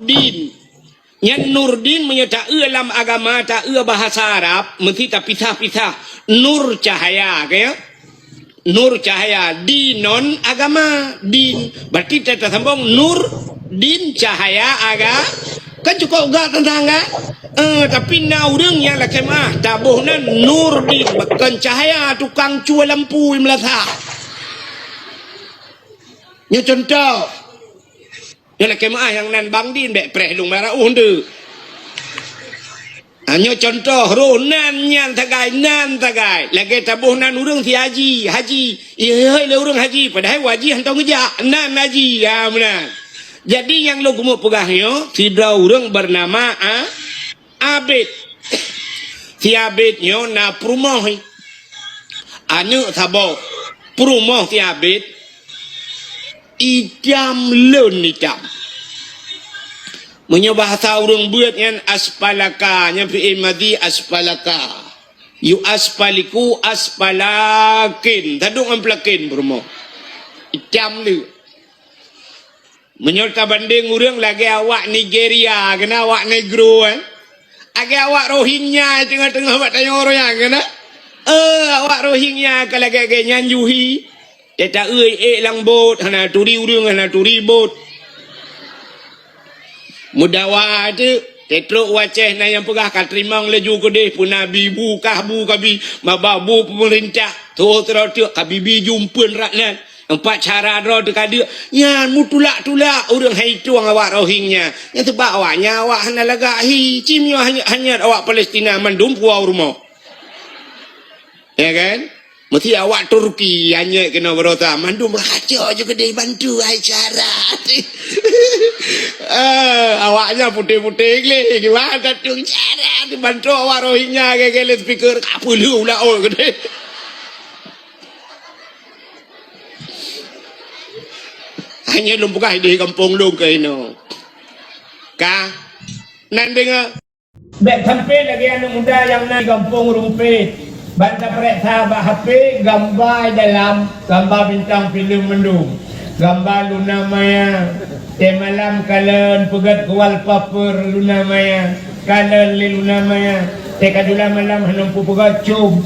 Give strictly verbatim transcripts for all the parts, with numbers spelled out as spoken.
Din. Nyan nur din meunyoe taeu lam agama, taeu bahasa Arab, meusti tapisah-pisah. Nur cahaya, ka ya? Nur cahaya, dinon agama, din. Berarti ta-, tasambong nur din cahaya aga-, kan cukôp gak teuntang kan? Eh, tapi na ureuëng nyang lakée meuáh, taboh nan nur din, bukon cahaya tukang cue lampu meulasa. Nyoe contoh. Nyoe lakée meuáh nyang nan bang din bék preh lôn bara uh ndeuk. Ha, nyoe contoh roh nan nyan sagai, nan sagai. Lagée taboh nan ureuëng si haji, haji. Ihoi lé ureuëng haji, padahai wajih hantong geujak. Nan haji, ya meunan. Jadi nyang lôn keumeung peugah nyoe, sidroe ureuëng bernama A-, Abid. Si Abid nyoe na peurumoh. Aneuëk saboh. Peurumoh si Abid. Itam lôn itam. Meunyoe bahasa ureuëng beuet nyan aspalaka, nyan fi'il madhi aspalaka. Yu aspaliku aspalakin. Tadong ngon pelakin peurumoh. Itam lé. Meunyoe tabandeng ureuëng lagée awak Nigeria, keunan awak Negro, eh. Lagée awak Rohingya teungoh-teungoh bak tanyoe roh nyan, keunan. Eh, awak Rohingya ka lagée-lagée nyan juhi. Teuta-eu ék lam bot, hana turi ureuëng, hana turi bot. Meudawa teuk, teutrok u Aceh na nyang peugah ka teurimong laju keudeh, peuna bi bu kah bu kabi, maba bu peumeurintah, tho sidroe teuk kabi bi jumpeuen rak nan. Empat cara droe teuka deuk, nyan meutulak-tulak ureuëng hai tueng awak Rohingya. Nyan teubak awak nyan awak hana lagak hi, cim nyoe hanyot-hanyot awak Palestina mandum puwoe u rumoh. Ya kan? Meusti awak Turki hanyot keunoe beurota, mandum raja je keudeh bantu hai cara. Eh, awaknya putéh-putéh gleh, gimana tueng cara dibantu awak Rohingya gaya-gaya speaker, ka peuleueh ulah oi keudeh. Hanya lôn peugah di gampông lôn keunoe. Ka, nan deungoe. Bék sampai lagée aneuëk muda nyang na di gampông Rumpet. Ban tapareksa bak H P, gamba dalam, gamba bintang filem mandum. Gamba Luna Maya. Teumalam kalon peugét keu wallpaper Luna Maya. Kalon lé Luna Maya. Teuka jula malam hana peugét com.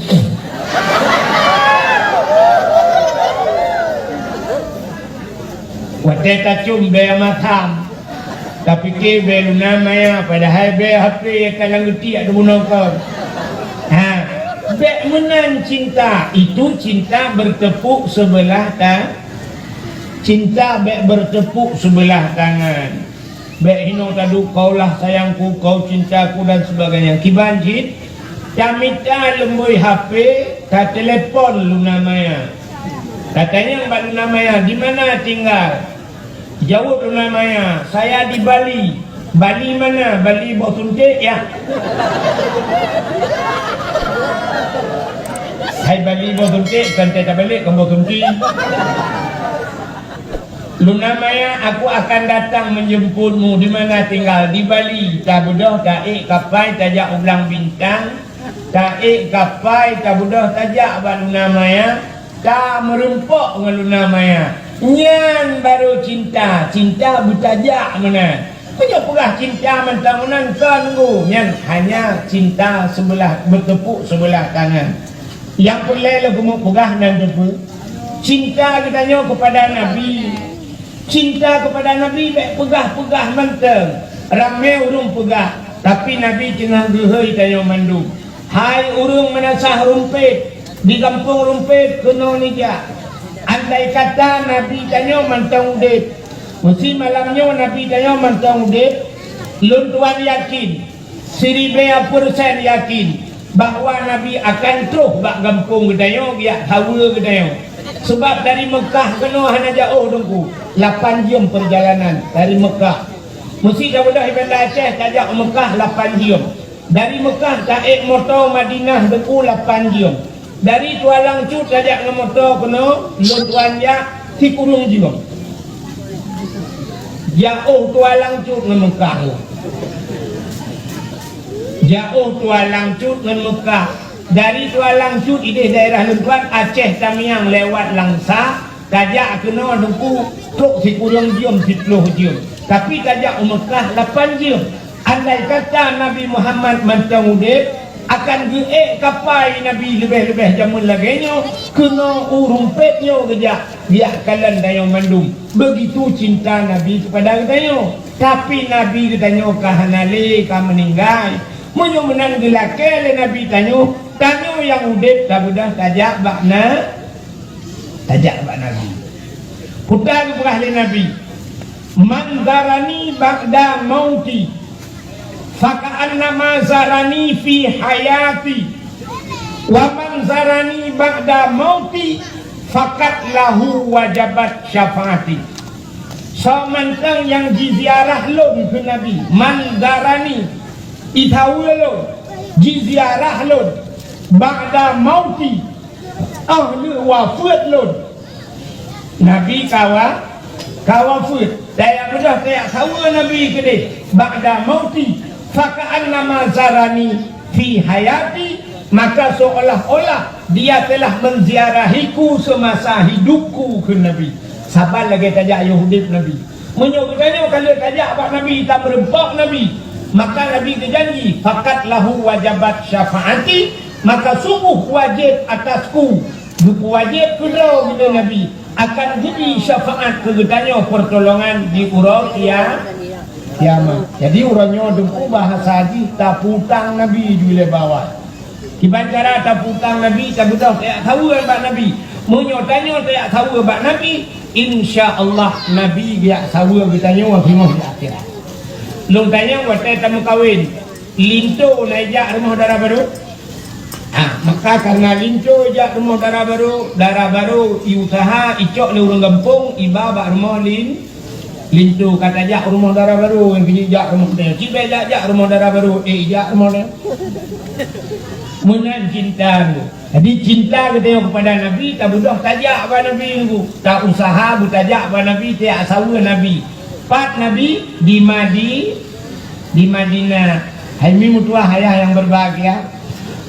Watée tacom bée masam. Tapike bée Luna Maya, padahai bée H P ka lam geutiek teubunoe kon. Ha, bék meunan cinta, itu cinta bertepuk sebelah ta-, cinta bék bertepuk sebelah tangan. Bék hinoe taduek kaulah sayangku, kau cintaku dan sebagainya. Kiban cit, tamita leumbôi H P, tatelepon Luna Maya. Tatanyong bak Luna Maya, di mana tinggal? Jaweueb Luna Maya, "Saya di Bali." "Bali mana? Bali boh suntik, ya?" "Hai Bali boh suntik, kan teuka balek kon boh suntik." "Luna Maya, aku akan datang menjemputmu." "Di mana tinggal?" "Di Bali." Tabeudôh, taék kapai, tajak u Blang Bintang. Taék kapai, tabeudôh, tajak bak Luna Maya. Tameureumpok ngon Luna Maya. Nyan barô cinta, cinta beutajak meunan. Meunyoe peugah cinta mantong meunan kon, nyan hanya cinta sebelah, bertepuk sebelah tangan. Nyang peureulée lôn keumeung peugah nan teupeue, cinta geutanyoe keupada Nabi. Cinta keupada Nabi bék peugah-peugah mantong. Ramé ureuëng peugah, tapi Nabi teungoh geuhôi tanyoe mandum. Hai ureuëng meunasah Rumpet, di gampông Rumpet keunoe neujak. Andai kata Nabi tanyoe mantong udeb, meusi malam nyoe Nabi tanyoe mantong udeb, lôn tuan yakin, siribée persen yakin bahwa Nabi akan troh bak gampông geutanyoe, geujak saweue geutanyoe. Sabab dari Meukah keunoe hana jaôh Teungku, lapan jeuem peurjalanan dari Meukah. Meusi tabeudôh i Banda Aceh tajak u Meukah lapan jeuem. Dari Meukah taék moto Madinah Teungku lapan jeuem. Dari Tualang Cut tajak ngon moto keunoe, lôn tuan jak sikureueng jeuem. Jaôh Tualang Cut ngon Meukah. Jaôh Tualang Cut ngon Meukah. Dari Tualang Cut idéh daerah lôn tuan Aceh Tamiang lewat Langsa, tajak keunoe Teungku trok sikureueng jeuem, siplôh jeuem. Tapi tajak u Meukah lapan jeuem. Andai kata Nabi Muhammad mantong udeb, akan geuék kapai Nabi leubeh-leubeh jameun lagée nyoe, keunoe u rumpet nyoe geujak, geujak kalon tanyoe mandum. Begitu cinta Nabi kepada geutanyoe. Tapi Nabi geutanyoe ka hana lé, ka meuninggai. Meunyoe meunan geulakée lé Nabi tanyoe, tanyoe nyang udeb tabeudôh tajak bak na, tajak bak Nabi. Peue geupeugah lé Nabi, "Man zarani ba'da mauti, faka'annama zarani fi hayati, wa man zarani ba'da mauti, faqad lahu wajabat syafaati." Soe mantong nyang jiziarah lôn, kheun Nabi, "Man zarani", jisaweue lôn, jiziarah lôn, "ba'da mauti", óh lheueh wafeuet lôn. Nabi ka wa-, ka wafeuet. Tajak beudôh, tajak saweue Nabi keudeh, "Ba'da mauti, faka'annama zarani fi hayati", maka seolah-olah dia telah menziarahiku semasa hidupku, kheun Nabi. Saban lagée tajak yoh udeb Nabi. Meunyoe geutanyoe ka lheueh tajak bak Nabi, tameureumpok Nabi, maka Nabi geujanji, "Faqad lahu wajabat syafaati", maka sungguh wajéb atasku, geupeuwajéb keudroe geutanyoe Nabi, akan geubri syafaat keu geutanyoe, peurtolongan di uroe kia-, kiamat. Jadi, uroe nyoe teungku bahasa jih tapeutang Nabi di ulée bawah. Kiban cara tapeutang Nabi, tabeudôh tajak saweue bak Nabi. Meunyoe tanyoe tajak saweue bak Nabi, insya Allah Nabi geujak saweue geutanyoe singoh di akhirat. Lôn tanyong watée tameukawen, linto na ijak rumoh dara barô? Ah, maka kareuna linto ijak rumoh dara barô, dara barô iusaha icok lé ureuëng gampông iba bak rumoh lin-, linto. Ka tajak rumoh dara barô, nyang keuneuk jak rumoh nyoe. Cibée jak-jak rumoh dara barô, eh, jak rumoh nyoe. Meunan cinta tu. Jadi, cinta geutanyoe kepada Nabi, tabeudôh tajak bak Nabi nunggu. Tausaha beutajak bak Nabi, tajak saweue Nabi. Pat Nabi? Di Madi-, di Madinah. Hai mi meutuah ayah nyang berbahagia.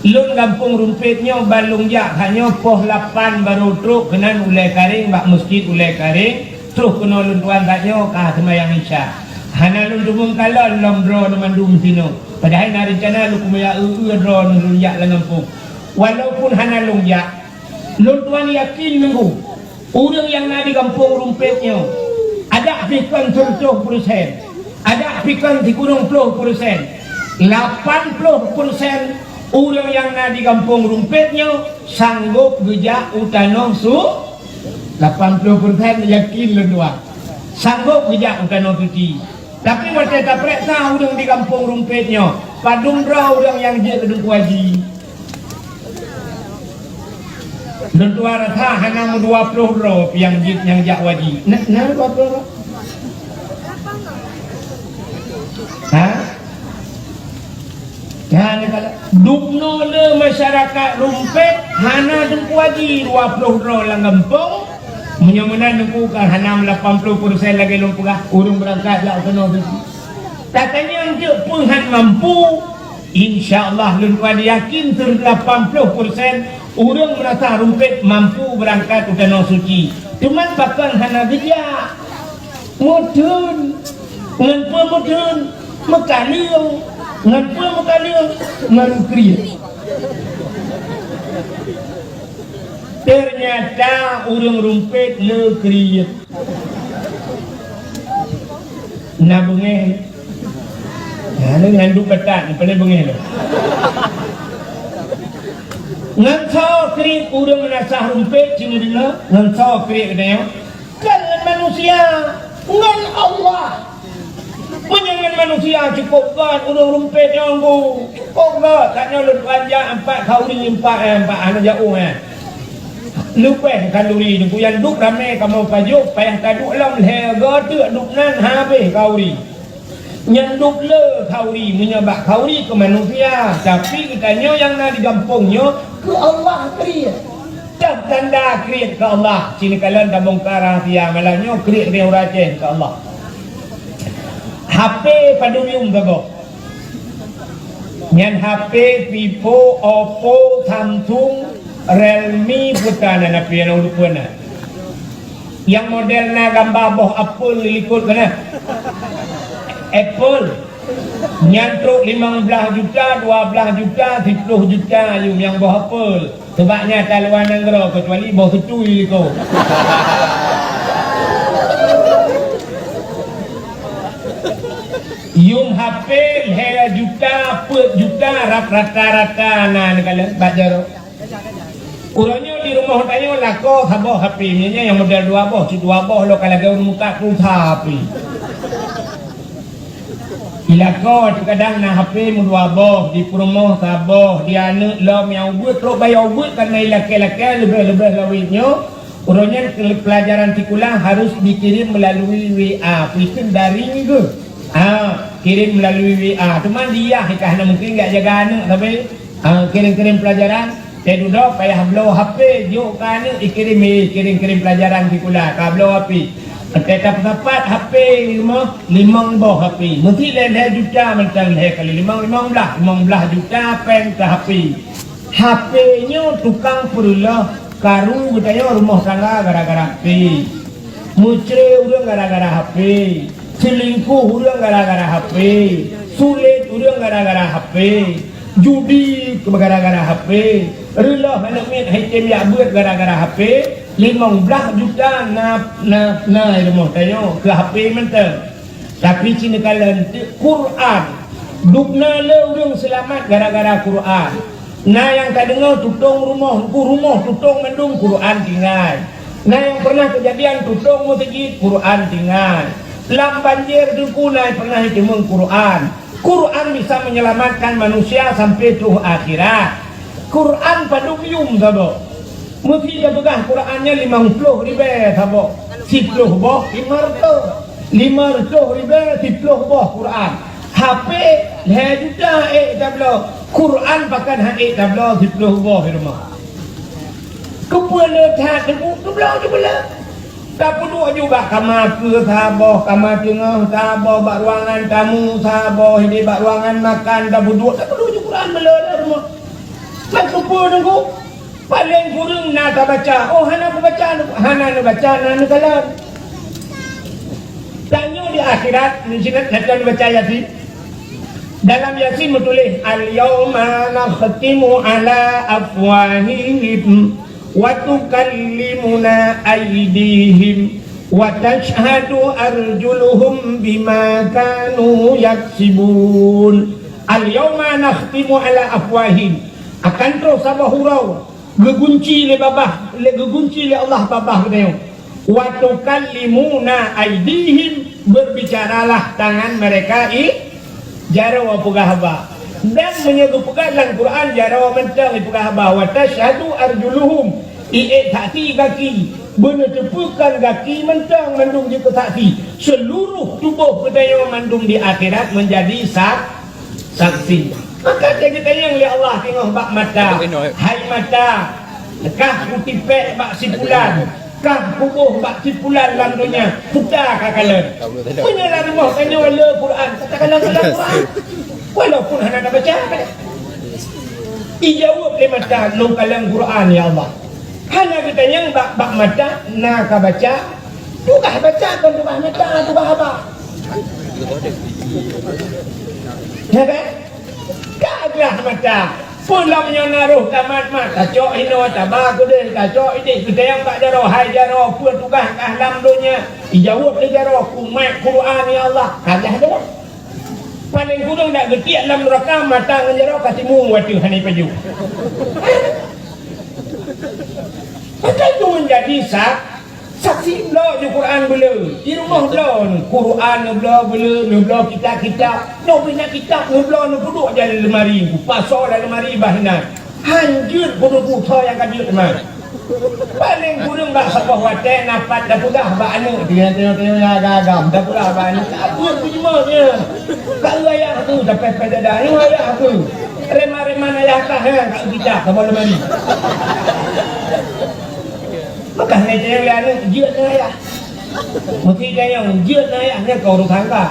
Lôn gampông Rumpet nyoe ban lôn jak, tanyoe poh lapan barô trok keunan ulée Karéng, bak meuseujid ulée Karéng. Troh keunoe lôn tuan tanyoe ka seumayang Isya. Hana lôn teumeung kalon lom droeneuh mandum sinoe. Padahai na reuncana lôn keumeung eu-eu droeneuh lôn jak lam gampông. Walaupun hana lôn jak, lôn tuan yakin nunggu ureuëng nyang na di gampông Rumpet nyoe, adak pih kon seureutôh peureusén, adak pih kon sikureueng ploh peureusén, lapan ploh peureusén ureuëng nyang na di gampông Rumpet nyoe sanggôp geujak u tanoh su-, Lapan ploh peureusén yakin lôn tuan. Sanggôp geujak u tanoh suci. Tapi watée tapareksa ureuëng di gampông Rumpet nyoe, padum droe ureuëng nyang jeuet keu Teungku Haji? Lôn tuan rasa hana meudua ploh droe nyang jeuet nyang jak haji. Na, na dua ploh droe? Ha? Nyan kala dubnoe le masyarakat Rumpet hana Teungku Haji dua ploh droe lam gampông. Meunyoe meunan Teungku ka hana lapan ploh peureusén lagée lôn peugah ureuëng beurangkat jak u tanoh suci. Tatanyong jeuet peue han mampu, insya Allah lôn tuan yakin seureutôh lapan ploh peureusén ureuëng meurasa Rumpet mampu beurangkat u tanoh suci. Teuma pakon hana geujak? Meutheun. Ngon peue meutheun? Meukaleueng. Ngon peue meukaleueng? Ngon kriet. Teunyata ureuëng Rumpet le kriet. Na beungéh. Na le nyan duek batat, paléng beungéh le. Ngon soe kriet ureuëng meunasah Rumpet cit deungoe? Ngon soe kriet geutanyoe? Kon ngon manusia, ngon Allah. Meunyoe ngon manusia cukôp gét ureuëng Rumpet nyoe, cukôp gét. Tanyoe lôn tuan jak empat khanduri, empat, eh, empat hana jauh, eh. Leubeh khanduri nyoe, nyang duek ramé kamoe pajoh, payah taduek lom lhée goe teuk duek nan habéh khanduri. Nyang duek le khanduri, meunyoe bak khanduri keu manusia, tapi geutanyoe nyang na di gampông nyoe keu Allah kriet. Teuh tanda kriet keu Allah. Sinoe kalon tabongkar rahsia malam nyoe, kriet ureuëng Aceh keu Allah. H P padum yuem saboh. Nyan H P Vivo, Oppo, Samsung, Realme, peue tan na pih nyang ulôn peunan. Nyang model na gamba boh apel di likot keunan. Apple. Nyan trok limong blaih juta, dua blaih juta, siploh juta yum nyang boh apple. Sebab nyan ata luwa nanggroe, kecuali boh seutui liko. Yum H P lhèe juta, peuet juta, rap rata-rata na neukalon bak jaroe. Uroe nyoe di rumoh tanyoe lakoe saboh H P, misalnya nyang model dua boh, cit dua boh lôn ka lagèe ureueng mukat pulsa H P. Di lakoe teukadang na H P meudua boh, di peurumoh saboh, di aneuk lom nyang ubeuet trok bayeue ubeuet, karena ilakèe-lakèe leubeh-leubeh lawét nyoe. Uroe nyan peulajaran sikula harus dikirim melalui W A, peue kheun daring geuh. Ha, kirim melalui W A. Teuma di yah ka hana mungken jak jaga aneuk sabe. Ha, kirim-kirim peulajaran. Teuh dudoe payah bloe H P, jok keu aneuk ikirim, eh, kirim-kirim peulajaran sikula, ka bloe H P. Teuh tapeusapat H P rumoh, limong boh H P. Meusti lhèe-lhèe juta mantong, lhèe kali limong, limong blaih, limong blaih juta pèng keu H P. H P nyoe tukang peureuloh karu geutanyoe rumoh tangga gara-gara H P. Meucre ureueng gara-gara H P. Seulingkoh ureueng gara-gara H P. Sulet ureueng gara-gara H P. Judi gara-gara H P. Reuloh aneuk miet hai tem jak beuet gara-gara H P. Limong blaih juta na, na, na rumoh tanyoe keu H P mantong. Tapi ci neukalon teuk Quran. Dubna le ureueng seulamat gara-gara Quran. Na nyang tadeungoe tutong rumoh, rumoh tutong mandum Quran tinggai. Na nyang pernah keujadian tutong meuseujid, Quran tinggai. Lam banjir Teungku na pernah jiteumeung Quran. Quran bisa menyelamatkan manusia sampai troh akhirat. Quran padub yum saboh. Meusti tapeugah Quran nyan limong ploh ribèe saboh, siploh boh lima reutôh. Lima reutôh ribèe siploh boh Quran. H P lhèe juta ék tabloe, Quran pakon han ék tabloe siploh boh di rumoh. Keupeue le that Teungku, tabloe ju beu le. Tapeuduek ju bak kama keue saboh, kama teungoh saboh, bak ruangan tamu saboh, di bak ruangan makan tapeuduek, tapeuduek ju Quran beu le di rumoh. Ban keupeue Teungku? Paleng kureueng na tabaca. Oh, hana kubaca, hana neubaca, na neukalon. Tanyoe di akhirat, neusinet na neubaca Yasin. Dalam Yasin meutuléh, "Al-yauma nakhtimu ala afwahihim wa tukallimuna aidihim wa tashhadu arjuluhum bima kanu yaksibun." "Al-yauma nakhtimu ala afwahihim." Akan troh saboh uroe geugunci lé babah, lé geugunci lé Allah babah geutanyoe. "Wa tukallimuna aidihim," berbicaralah tangan mereka i jaroe peugah haba. Dan meunyoe geupeugah lam Quran jaroe mantong ipeugah haba, "Wa tashhadu arjuluhum," iék saksi gaki, beuneuteupeukan gaki mantong mandum jikeusaksi. Seluruh tuboh geutanyoe mandum di akhirat menjadi sak-, saksi. Maka teungeutanyong lé Allah teungoh bak mata, "Hai mata, kah kutipék bak si pulan, kah kuboh bak si pulan lam donya, peue ka kalon?" Meunyoe lam rumoh tanyoe le Quran, ka takalon-kalon Quran. Walaupun hana tabaca. Ijaweueb lé mata, "Lôn kalon Quran, ya Allah." Hana geutanyong bak, bak mata, "Na ka baca?" Tugaih baca kon tugaih mata, tugaih haba. Ya kan? Ka grah mata. Peue lom nyoe na roh tamat mat, tacok inoe, taba keudeh, tacok ideh, geutanyong bak jaroe, "Hai jaroe, peue tugaih kah lam donya?" Ijaweueb lé jaroe, "Kumat Quran, ya Allah." Ka grah jaroe. Paleng kureueng dak geutiek lam nuraka, mata ngon jaroe ka timu watèe hana ipajoh. Maka itu menjadi sa-, saksi. Bloe ju Quran beu le. Di rumoh bloe, Quran neubloe beu le, neubloe kitab-kitab. Nyoe pih na kitab neubloe, neupeuduek di lemari. Kupasoe lam lemari bah inan. Han jeuet peuduek-duek soe nyang ka jeuet teuma. Paleng kureueng bak saboh watèe na pat tapeugah bak aneuk, tanyoe-tanyoe nyang agam-agam, tapeugah bak aneuk, "Ka buet peujeumaih nyan. Ka eu ayah aku, tapéh-péh dada, nyoe ayah aku. Reman-reman ayah kah nyan, ka eu kitab saboh lemari." Maka hana jeuet aneuk, jeuet ngon ayah. Meusti tanyong, jeuet ngon ayah nyan ka urusan kah.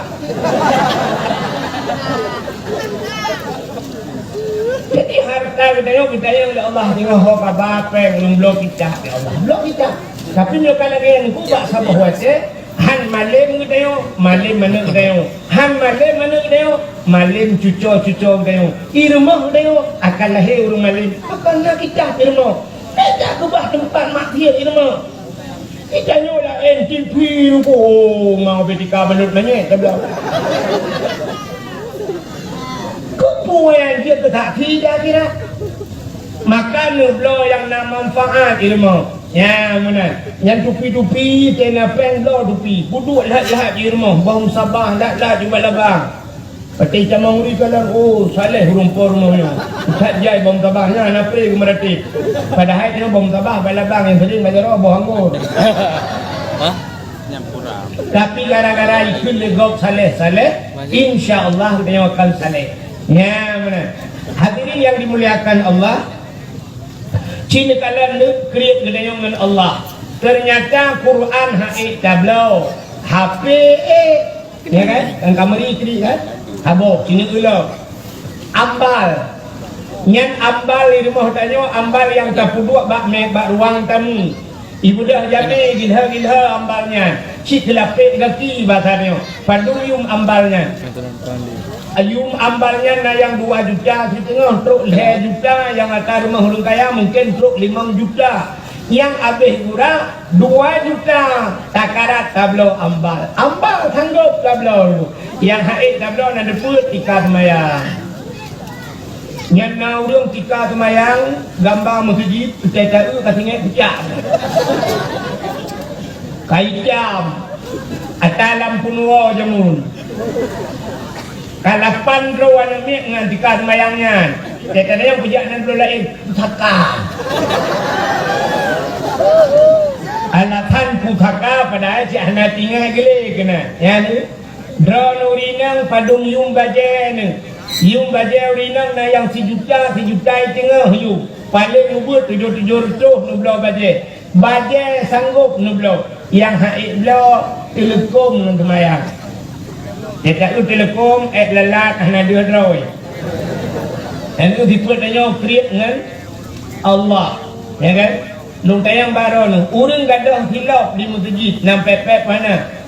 Jadi harta geutanyoe geutanyong lé Allah, teungoh ho kaba péng lôn bloe kitab, ya Allah, bloe kitab. Tapi nyoe ka lagèe nyan, ku bak saboh watèe, ha, Han malém geutanyoe, malém aneuk geutanyoe. Han malém aneuk geutanyoe, malém cuco-cuco geutanyoe. I rumoh geutanyoe akan lahé ureuëng malém. Akan na kitab i rumoh. Beda keubah teumpat maksiat i rumoh. Geutanyoe laén T V ruku, oh, mau betika balut manyét tablah. Kupuan dia keusaksi dah kira. Maka neubloe nyang na manfaat ilmu. Ya, meunan. Nyang tupi-tupi, tena péng bloe tupi. Buduek lhat-lhat di rumoh, boh musabah lhat-lhat di bak labang. Patéh tamong ri kalon, oh, saleh ureuëng po rumoh nyoe. That jai boh musabah nyan, na pré geumeuratéb. Padahai nyoe boh musabah bak labang nyang sering bak jaroe boh anggô. Hah? Tapi gara-gara ikheun lé gob saleh-saleh, insya Allah geutanyoe akan saleh. Nya meunan. Hadirin yang dimuliakan Allah, ci neukalon lé kriet geutanyoe ngon Allah. Ternyata Quran ha'ék tabloe, H P ék, ya kan? Kan kamari kriet kan? Habo, ci neukalon. Ambal. Nyan ambal di rumoh tanyoe, ambal nyang tapeuduek bak mé-, bak ruang tamu. Ibudah jamé gilha-gilha ambal nyan, cit teulapek gaki basa nyoe. Padum yum ambal nyan? Yum ambal nyan na nyang dua juta siteungoh, trok lhèe juta, nyang ata rumoh ureuëng kaya mungken trok limong juta. Nyang abéh gura dua juta, takarat tabloe ambal. Ambal sanggop tabloe. Nyang ha'ék tabloe na deupeuet tika seumayang. Nyan na ureuëng tika seumayang, gamba meuseujid, teutai taeu ka singét kucak. Ka itam, ata lam peunuwoe jameun. Ka lapan droe aneuk miet ngon tika seumayang nyan. Teutai nyang peujak nan droe laén, pusaka. Alasan pusaka padahai cit hana tinggai glé keunan. Nyan Droeneuh ureuëng inong padum yum bajée neuh. Yum bajée ureuëng inong na nyang sijuta, sijuta i teungoh yum. Paléng ubeuet tujoh-tujoh reutôh neubloe bajée. Bajée sanggop neubloe. Nyang ha'ék bloe teuleukom ngon seumayang. Teuka teuleukom, ék lalat hana deuh droe. Nyan keuh sifeuet tanyoe kriet ngon Allah. Ya kan? Lôn tanyong bak droeneuh, ureuëng gadôh silop di meuseujid, nam pép-pép hana?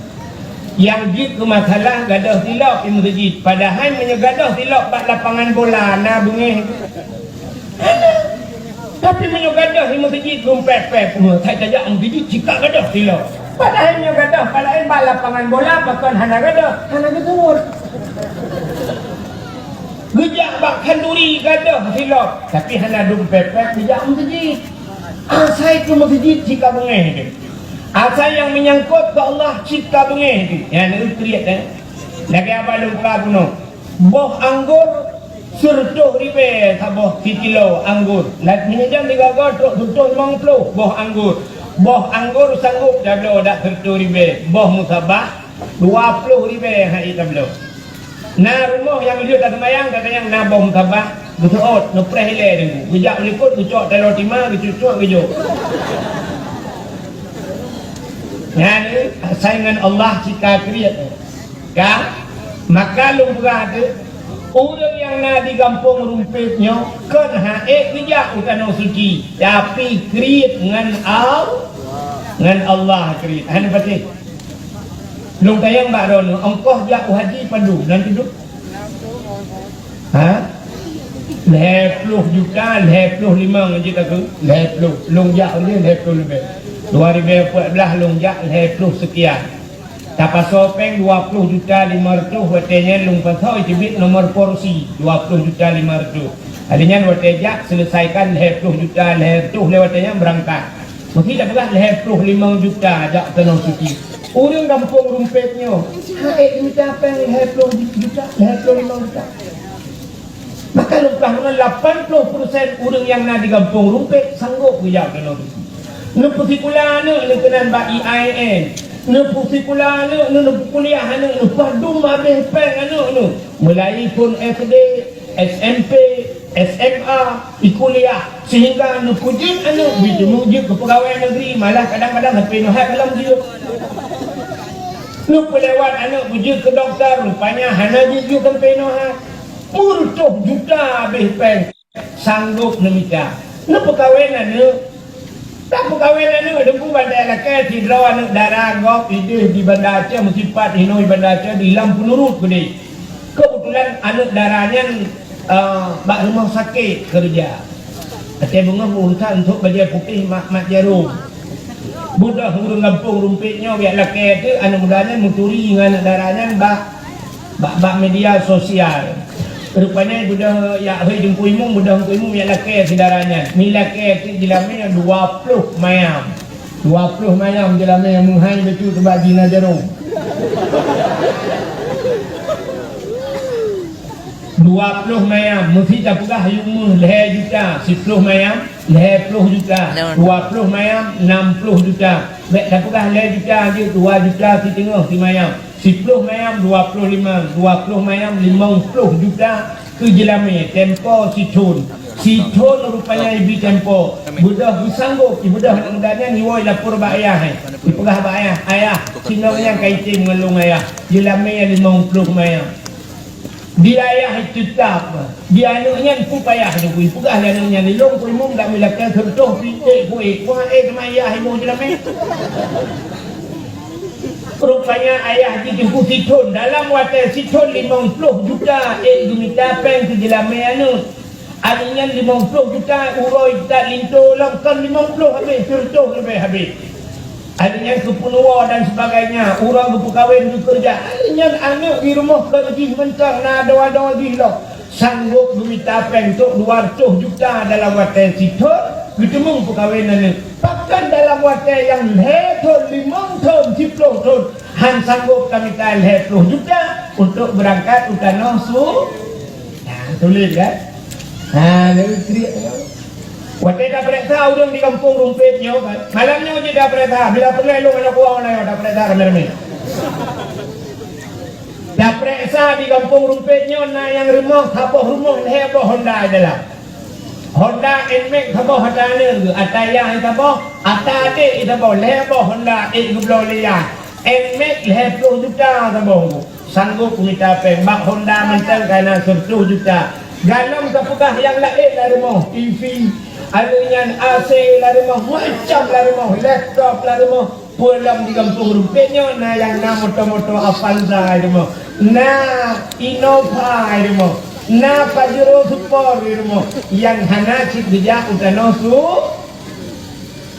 Nyang jeuet keu masalah gadôh silop di meuseujid, padahai meunyoe gadôh silop bak lapangan bola na beungéh. Hana. Tapi meunyoe gadôh di meuseujid, nam pép-pép, uh, sai tajak meuseujid, cika gadôh silop. Padahai meunyoe gadôh, padahai bak lapangan bola, pakon hana gadôh, hana geuseuôt. Geujak bak khanduri gadôh silop, tapi hana dum pép-pép geujak meuseujid. Asai keu meuseujid cit ka beungéh teuh. Asai nyang meunyangkot keu Allah cit ka beungéh teuh. Nyan kriet, eh. Lagée haba lôn peugah bunoe. Boh anggor sireutôh ribée saboh sikilo anggor. Lat meunyoe jam digaga trok sireutôh limong ploh boh anggor. Boh anggor sanggop tabloe dak sireutôh ribée. Boh musabah dua ploh ribée hana tabloe. Na rumoh nyang lheueh taseumayang, tatanyong na boh musabah, geuseuôt, neupreh ilée deungon. Geujak u likot, geucok taloe tima, geucucok, geujok. Nyan saingan Allah cit ka kriet. Ka? Maka lôn peugah teuh, ureuëng nyang na di gampông Rumpet nyoe kon ha'ék geujak u tanoh suci, tapi kriet ngon Al-, ngon Allah kriet. Hana patéh. Lôn tanyong bak droeneuh, ongkoh jak u haji padum nan tudoh? Ha? Lhée ploh juta, lhée ploh limong jeuet aku. Lhée ploh. Lôn jak lhée ploh leubeh. Dua ribée empat belas lôn jak lhée ploh sekian. Tapasoe péng dua ploh juta lima reutôh, watée nyan lôn pasoe teubiet nomor porsi dua ploh juta lima reutôh. Hari nyan watée jak seuleusaikan lhée ploh juta lhée reutôh lé watée nyan beurangkat. Meusti tapeugah lhée ploh limong juta jak tanoh suci. Ureuëng gampông Rumpet nyoe, ha'ék mita péng lhée ploh juta, lhée ploh limong juta. Maka lôn peugah ngon lapan ploh persen ureuëng nyang na di gampông Rumpet sanggop geujak tanoh suci. Neupeusikula aneuk neukeunan bak I A I N. Neupeusikula aneuk, neupeukuliah aneuk, neupadum habéh péng aneuk neuh. Mulai phon S D, S M P, S M A, i kuliah, sehingga neupeujeuet aneuk beujeuet keu peugawée negeri, malah kadang-kadang sampai nyoe hai kalon jeuet. Neupeulewat aneuk beujeuet keu dokto, rupanya hana jeuet-jeuet sampai nyoe hai. Meureutoh juta habéh péng, sanggop neumita. Neupeukawén aneuk, Tapeukawen aneuk Teungku Banda Lakée sidroe aneuk dara gob ideh di Banda Aceh, meusipat inoe di Banda Aceh di Lam Peunurut keudeh. Keubeutulan aneuk dara nyan, eh, bak rumoh sakét keureuja. Até beungoh meuurusan sôk bajée putéh mak-mak jaroe. Beudôh ureuëng gampông rumpet nyoe jak lakée teuk aneuk muda nyan meuturi ngon aneuk dara nyan bak, bak, bak media sosial. Rupanya beudôh jak hôi Teungku Imum, beudôh Teungku Imum jak lakée si dara nyan. Mi lakée teuk jeulamé dua ploh mayam. Dua ploh mayam jeulamé meuhai bacut bak jina jaroe. Dua ploh mayam, meusi tapeugah yue meuh lhée juta, siploh mayam, lhée ploh juta, dua ploh mayam, nam ploh juta. Bék tapeugah lhée juta jeuet, dua juta siteungoh simayam, siploh mayam, dua ploh limong, dua ploh mayam, limong ploh juta keu jeulamé, tempo sithon. Sithon rupanya ibi tempo. Beudôh geusanggôp, ibeudôh aneuk muda nyan iwoe lapor bak ayah, eh. Ipeugah bak ayah, "Ayah, sinong nyang ka item ngon lôn ayah. Jeulamé limong ploh mayam." Di ayah teutab, di aneuk nyan peue payah Teungku. Peugah lé aneuk nyan, "Ilôn Teungku Imum dak meulakée seureutoh pih ék ku ék. Kuah ék teuma ayah imoe jeulamé." Rupanya ayah jih Teungku sithon, dalam watée sithon limong ploh juta ék geumita péng keu jeulamé aneuk. Aneuk nyan limong ploh juta uroe that linto lom kon limong ploh habéh, seureutoh leubeh habéh. Aneuk nyan geupeunuwoe dan sebagainya, uroe geupeukawen geukeureuja. Aneuk nyan aneuk di rumoh kon jih mantong, na adoe-adoe jih lom. Sanggôp geumita péng trok dua reutôh juta dalam watée sithon, geuteumeung peukawen aneuk. Pakon dalam watée nyang lhée thon, limong thon, siploh thon, han sanggôp tamita lhée ploh juta untuk beurangkat u tanoh su-, nah, tuléh kan? Ha, jadi kriek. Watée tapareksa ureuëng di gampông Rumpet nyoe kan, malam nyoe jeuet tapareksa, bila peureulée lôn aneuk buah nyoe tapareksa ramé-ramé. Tapareksa di gampông Rumpet nyoe na nyang rumoh, saboh rumoh lhée boh Honda di dalam. Honda Nmax saboh ata aneuk geuh, ata yah saboh, ata adék saboh, lhée boh Honda ék geubloe lé yah. Nmax lhée ploh juta saboh. Sanggôp mita péng bak Honda mantong ka na seureutôh juta. Galom tapeugah nyang laén lam rumoh, T V, aneuk nyan A C lam rumoh, macam lam rumoh, laptop lam rumoh. Peue lom di gampông Rumpet nyoe na nyang na moto-moto Avanza lam rumoh, na Innova lam rumoh, na Pajero Sport lam rumoh, nyang hana cit geujak u tanoh su-,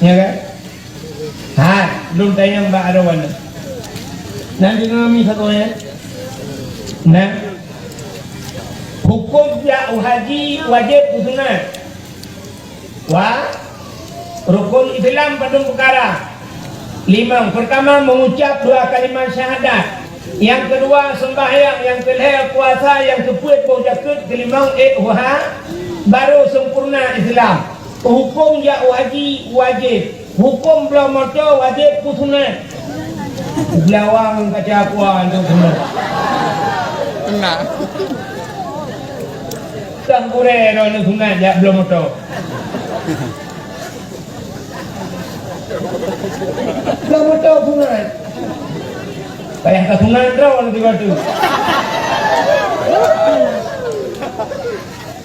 ya kan? Hai, lôn tanyong bak droeneuh. Nyan deungoe mi sagoe nyan. Nah. Hukôm jak u haji wajéb peue sunat? Wa, rukon Islam padum peukara? Limong. Peurtama, mengucap dua kalimat syahadat. Nyang keudua, sembahyang. Nyang keulhée, puasa. Nyang keupeuet, boh jakeuet. Keulimong, ék u ha-, barô sempurna Islam. Hukôm jak u haji wajéb. Hukôm bloe moto wajéb peue sunat? Beulawang kaca kuah tu sunat. Sunat. Tang gurée droeneuh sunat jak bloe moto. Bloe moto sunat. Payah ka sunat droeneuh tiba tu.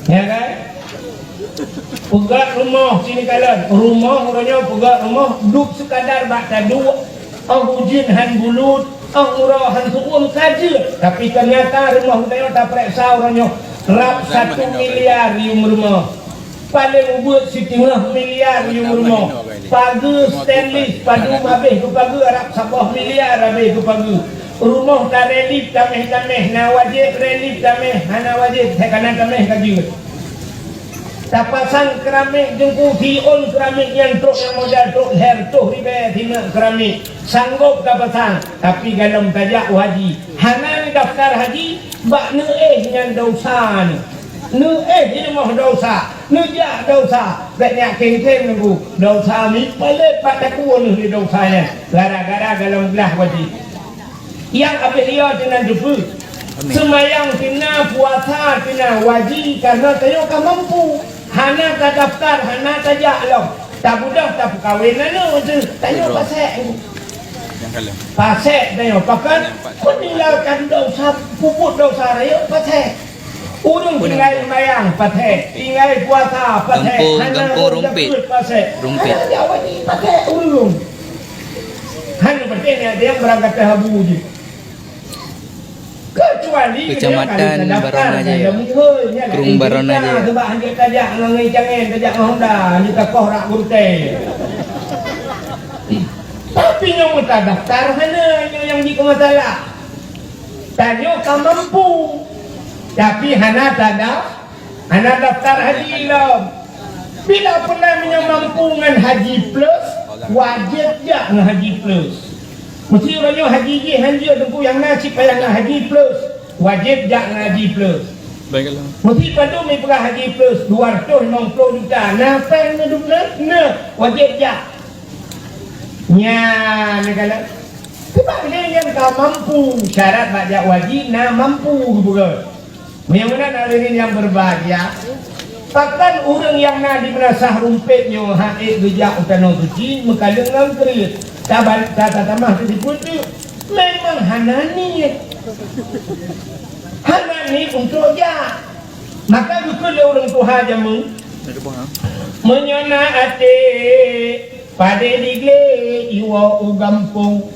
Ya kan? Peugöt rumoh sini kalon. Rumoh uroe nyoe peugöt rumoh dub sekadar bak taduek, óh ujeuen han bulut, óh uroe han su'uem ka jeuet. Tapi teunyata rumoh geutanyoe tapareksa uroe nyoe rab satu miliar yuem rumoh. Paleng ubeuet siteungoh miliar yuem rumoh. Pageue stainless padum habéh geupageue, rab saboh miliar habéh geupageue. Rumoh tarelief tameh-tameh, na wajéb relief tameh, hana wajéb, hana tameh ka jeuet. Tapasang keramik Teungku, siôn keramik nyan trok nyang modal trok lhèe reutôh ribèe sineuk keramik. Sanggôp tapasang, tapi galom tajak u haji, hana neudaftar haji, bak neuéh nyan desya nyoe. Neuéh nyoe desya, neujak desya, bèk neujak keng-keng Teungku. Desya meupalet bak takue neuh lé desya nyan, gara-gara galom glah u haji. Nyang abéh yo teunan teupeu. Amin. Seumayang teunan, puasa teunan, wajéb, kareuna tanyoe ka mampu. Hana tadaftar, hana tajak lom. Tabeudôh tapeukawen aneuk teuh, tanyoe pasék. Nyang kalon. Pasék tanyoe, pakon? Kalon empat. Peuninggalkan desya, peubuet desya rayeuk, pasék. Ureueng tinggai seumayang, paséh. Tinggai puasa, paséh. Gampông, hana gampông rumpit. Rumpit. Hana jak haji, paséh ureueng. Hana paséh ni ada nyang beurangkat haji jih. Keucuali Kecamatan Barona Jaya. Krueng Barona Jaya. Sebab hanjeuet tajak ngon cangén, tajak ngon Honda, hanjeuet takoh rak gurutée. Tapi nyang meutadaftar hana, nyoe nyang jikeumasalah. Tanyoe ka mampu, tapi hana tada, hana daftar haji lom. Bila peunan meunyoe mampu ngon haji plus, wajéb jak ngon haji plus. Meusti uroe nyoe haji jih hanjeuet teungku nyang na cit payah ngon haji plus, wajéb jak ngon haji plus. Baiklah. Meusti padum ipeugah haji plus, dua ratus limong puluh juta. Na péng neuduek na, na, wajéb jak. Nyan, neukalon. Sebab lé nyang ka mampu, syarat bak jak haji na mampu geupeugah. Meunyoe meunan hadirin nyang berbahagia, pakon ureueng nyang na di Meunasah Rumpet nyoe han ék geujak u Tanoh Suci meukaleueng ngon keureut, taban-, ta-, tatamah teuh dipeuteuk? Memang hana niet. Hana niet untuk jak. Maka geukheun lé ureueng tuha jameun, meunyoe na até, padé diglé iwoe u gampông.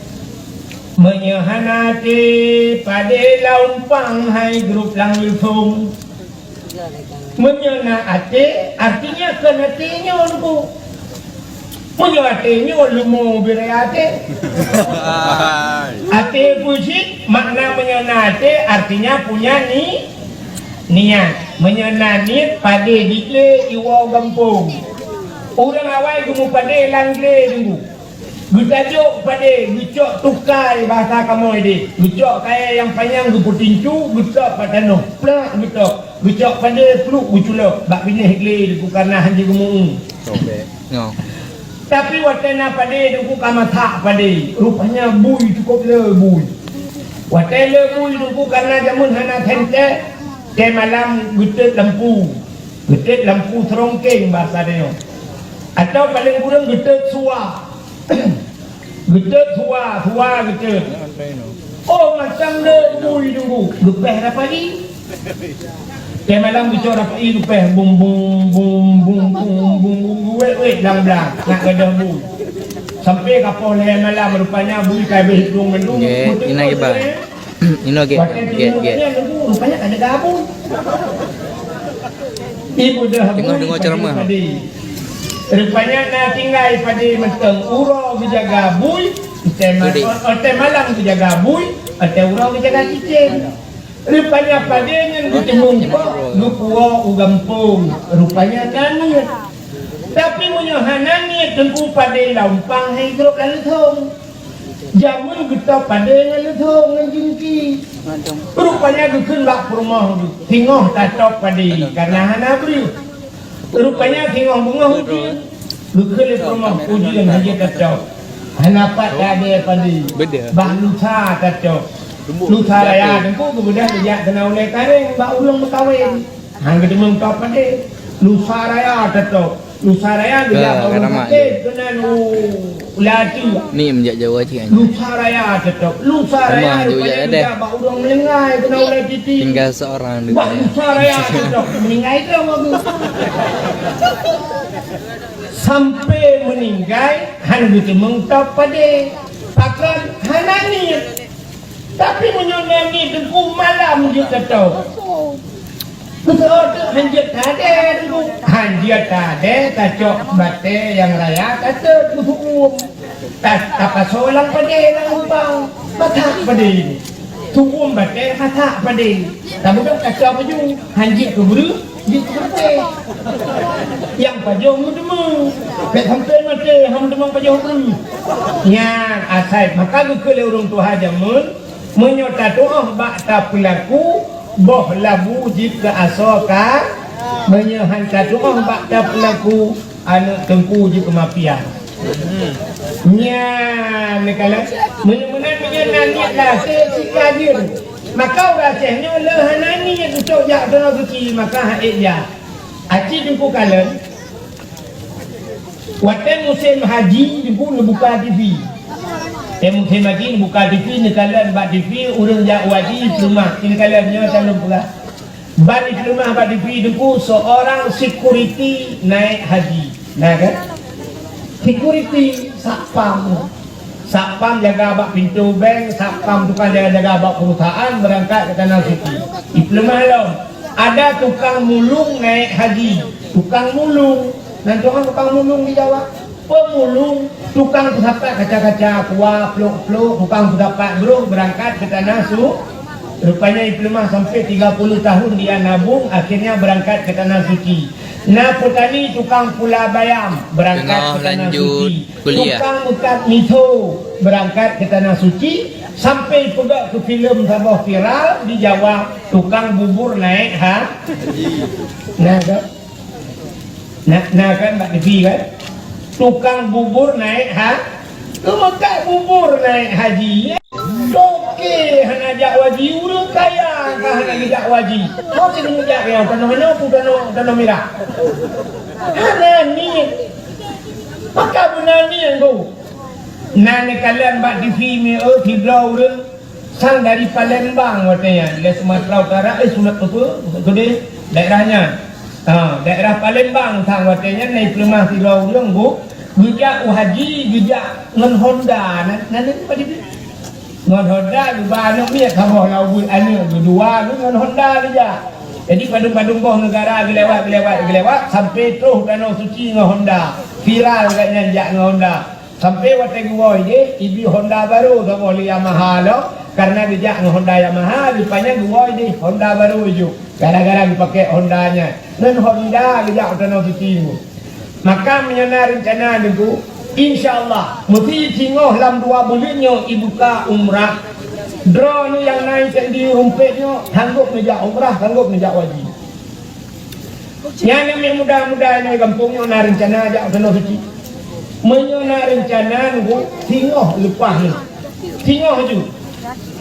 Meunyoe hana até, padé lam umpang hai grup lam leupông. Meunyoe na até, artinya kon até nyoe, Teungku. Meunyoe até nyoe leumo bire até. Até peue cit, makna meunyoe na até, artinya punya ni-, niat. Meunyoe na niet, padé diglé iwoe gampông. Ureueng awai geumupadé lam glé Teungku. Geutajok padé, geucok tukai bahasa kamoe deh. Geucok kayée nyang panyang geupeutincu, geutôb bak tanoh. Plak geutôb. Geucok padé pluek geuculok bak binéh glé Teungku kareuna hana geumeu-eu. Nyoe. Tapi watée na padé Teungku ka masak padé, rupanya bui cukôp le bui. Watée le bui Teungku kareuna jameun hana senter, watée malam geutot lampu. Geutot lampu seurongkeng bahasa tanyoe. Atawa paleng kureueng geutot sua. Geutot sua, sua geutot. Oh, macam le bui Teungku. Geupéh rapai. Watée malam geucok rapai geupéh, bum, bum, wet, wet, blang, blang, nak gadôh bui. Sampai ka poh lhée malam, rupanya bui ka habéh hitung mandum. Nggak, beutôi, ina iba. Inoe gét, gét, gét. Rupanya ada gabui. Ibu dah dengar, dengar ceramah. Rupanya na tinggai padé mantong, uroe geujaga bui, watée ma-, watée malam geujaga bui, watée uroe geujaga cicém. Rupanya padé nyan geuteumongkok geupuwoe u gampông. Rupanya na niet. Tapi meunyoe hana niet, Teungku, padé lam umpang hai grob lam leuthong. Jameun geutôb padé ngon leuthong ngon jingki. Rupanya geukheun bak peurumoh geuh, singoh tatôb padé kareuna hana breuh. Rupanya singoh beungoh ujeuen, geukheun lé peurumoh ujeuen hana tatôb. Hana pat tabée padé. Bah lusa tatôb. Lusa raya Teungku geubeudôh geujak keunoe ulée kareng bak ureueng meukawen. Han geuteumeung tôb padé. Lusa raya tatôb. Lusa raya geujak bak ureueng sakét keunan u Laju. Ni meunjak Jawa cit kan. Lusa raya tatôb. Lusa raya rupanya geujak bak ureueng meuninggai keunan u Laju. Tinggal seorang di. Bah, lusa raya tatôb. Meuninggai tu aku. Sampai meuninggai, han geuteumeung tôb padé. Pakon hana niet. Tapi meunyoe na niet Teungku, malam jeuet tatôb. Beutôi, han jeuet tadée Teungku. Han jeuet tadée, tacok batée nyang raya, tatot beusu'uem. Ta-, tapasoe lam padé lam umpang. Masak padé. Su'uem batée, masak padé. Tabeudôh kacau baju. Han jeuet keu breuh, jeuet keu batée. Nyang pajoh meuteumé. Bèk sampoe maté, han meuteumé pajoh breuh. Nyan asai, maka geukheun lé ureueng tuha jameun, meunyoe tatu'oh bak tapeulaku, boh labu jeuet keu asoe ka, meunyoe han tatu'oh bak tapeulaku, aneuk teungku jeuet keu mafia. Nyan, neukalon, meunyoe meunan meunyoe na niet lah, sika jeuet. Maka ureueng Aceh nyoe le hana niet untuk jak keunoe suci, maka han ék jak. Aci teungku kalon, watèe musém haji, teungku neubuka TV. Watèe musém haji neubuka TV, neukalon bak TV, ureueng jak haji, peuleumah, neukalon nyoe calon peugah. Ban dipeuleumah bak T V Teungku, seorang security naik haji. Nah kan? Security, satpam. Satpam jaga bak pintoe bank, satpam tukang jaga-jaga bak perusahaan, beurangkat keu tanah suci. Dipeuleumah lom. Ada tukang mulung naik haji. Tukang mulung. Nan tukang, tukang mulung di Jawa. Pemulung, tukang peusapat kaca-kaca, kua, plôk-plôk, tukang peusapat broh beurangkat keu tanah su-, rupanya dipeuleumah sampai tiga puluh tahun dia nabung, akhirnya beurangkat keu tanah suci. Na peutani, tukang pula bayam beurangkat keu tanah suci. Tukang meukat miso beurangkat keu tanah suci, sampai peugah keu filem saboh viral di Jawa, tukang bubur naik ha-, nah, tu. Na, na kan bak T V kan? Tukang bubur naik ha-, keumeukak bubur naik haji. Toke hana jak haji, ureueng kaya ka hana geujak haji. Toke geujak nyang tanoh nyoe pun tanoh, tanoh mirah. Hana niet. Maka beuna niet tu. Na neukalon bak T V mi, oh, sidroe ureueng Sang dari Palembang watée nyan, lé Sumatera Utara, eh, Sumat-, apa, Sumatera Utara, daerah nyan. Ha, daerah Palembang sang watée nyan, na dipeuleumah sidroe ureueng bu, geujak u haji, geujak ngon Honda, na, na, na, apa dia? Ngon Honda, geuba aneuk miet, saboh lam buet aneuk, geudua geuh ngon Honda geujak. Jadi, padum-padum boh neugara geulewat, geulewat, geulewat, sampai troh Tanoh Suci ngon Honda. Viral gobnyan jak ngon Honda. Sampai watée geuwoe jih, ibi Honda barô saboh lé Yamaha lom, kareuna geujak ngon Honda Yamaha, rupanya geuwoe jih Honda barô jih. Gara-gara geupakék Honda nyan. Ngon Honda geujak u Tanoh Suci nyoe. Maka meunyoe na reuncana Teungku, insya Allah, meusi singoh lam dua buleuen nyoe ibuka umrah. Droeneuh nyang na di rumpet nyoe, sanggob neujak umrah, sanggob neujak haji. Nyan aneuk muda-muda nyang gampông nyoe na reuncana jak u Tanoh Suci. Meunyoe na reuncana Teungku, singoh leupah nyoe. Singoh ju.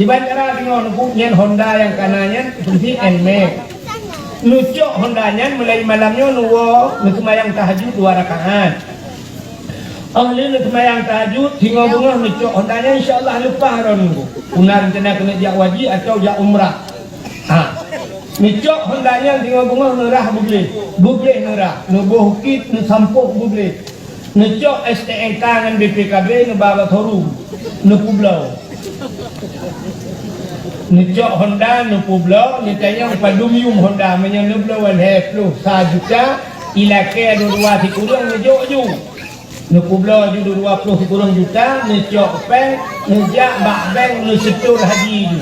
Kiban cara singoh Teungku, nyan Honda nyang kana nyan fungsi Nmax. Neucok Honda nyan mulai malam nyoe neuwoe neuseumayang tahajud dua rakaat. Óh lheueh neuseumayang tahajud, singoh beungoh neucok Honda nyan, insya Allah leupah droeneuh. Peue na reuncana keuneuk jak haji atawa jak umrah. Ha. Neucok Honda nyan singoh beungoh neurah beugleh. Beugleh neurah. Neuboh kit, neusampôh beugleh. Neucok S T N K ngon B P K B neuba bak showroom. Neupeubloe. Neucok Honda, neupeubloe, neutanyong padum yum Honda. Meunyoe neubloe lhèe ploh sa juta, ilakèe dua-dua sikureueng neujok ju. Neupeubloe ju dua ploh sikureueng juta, neucok péng, neujak bak bank, neusetor haji ju.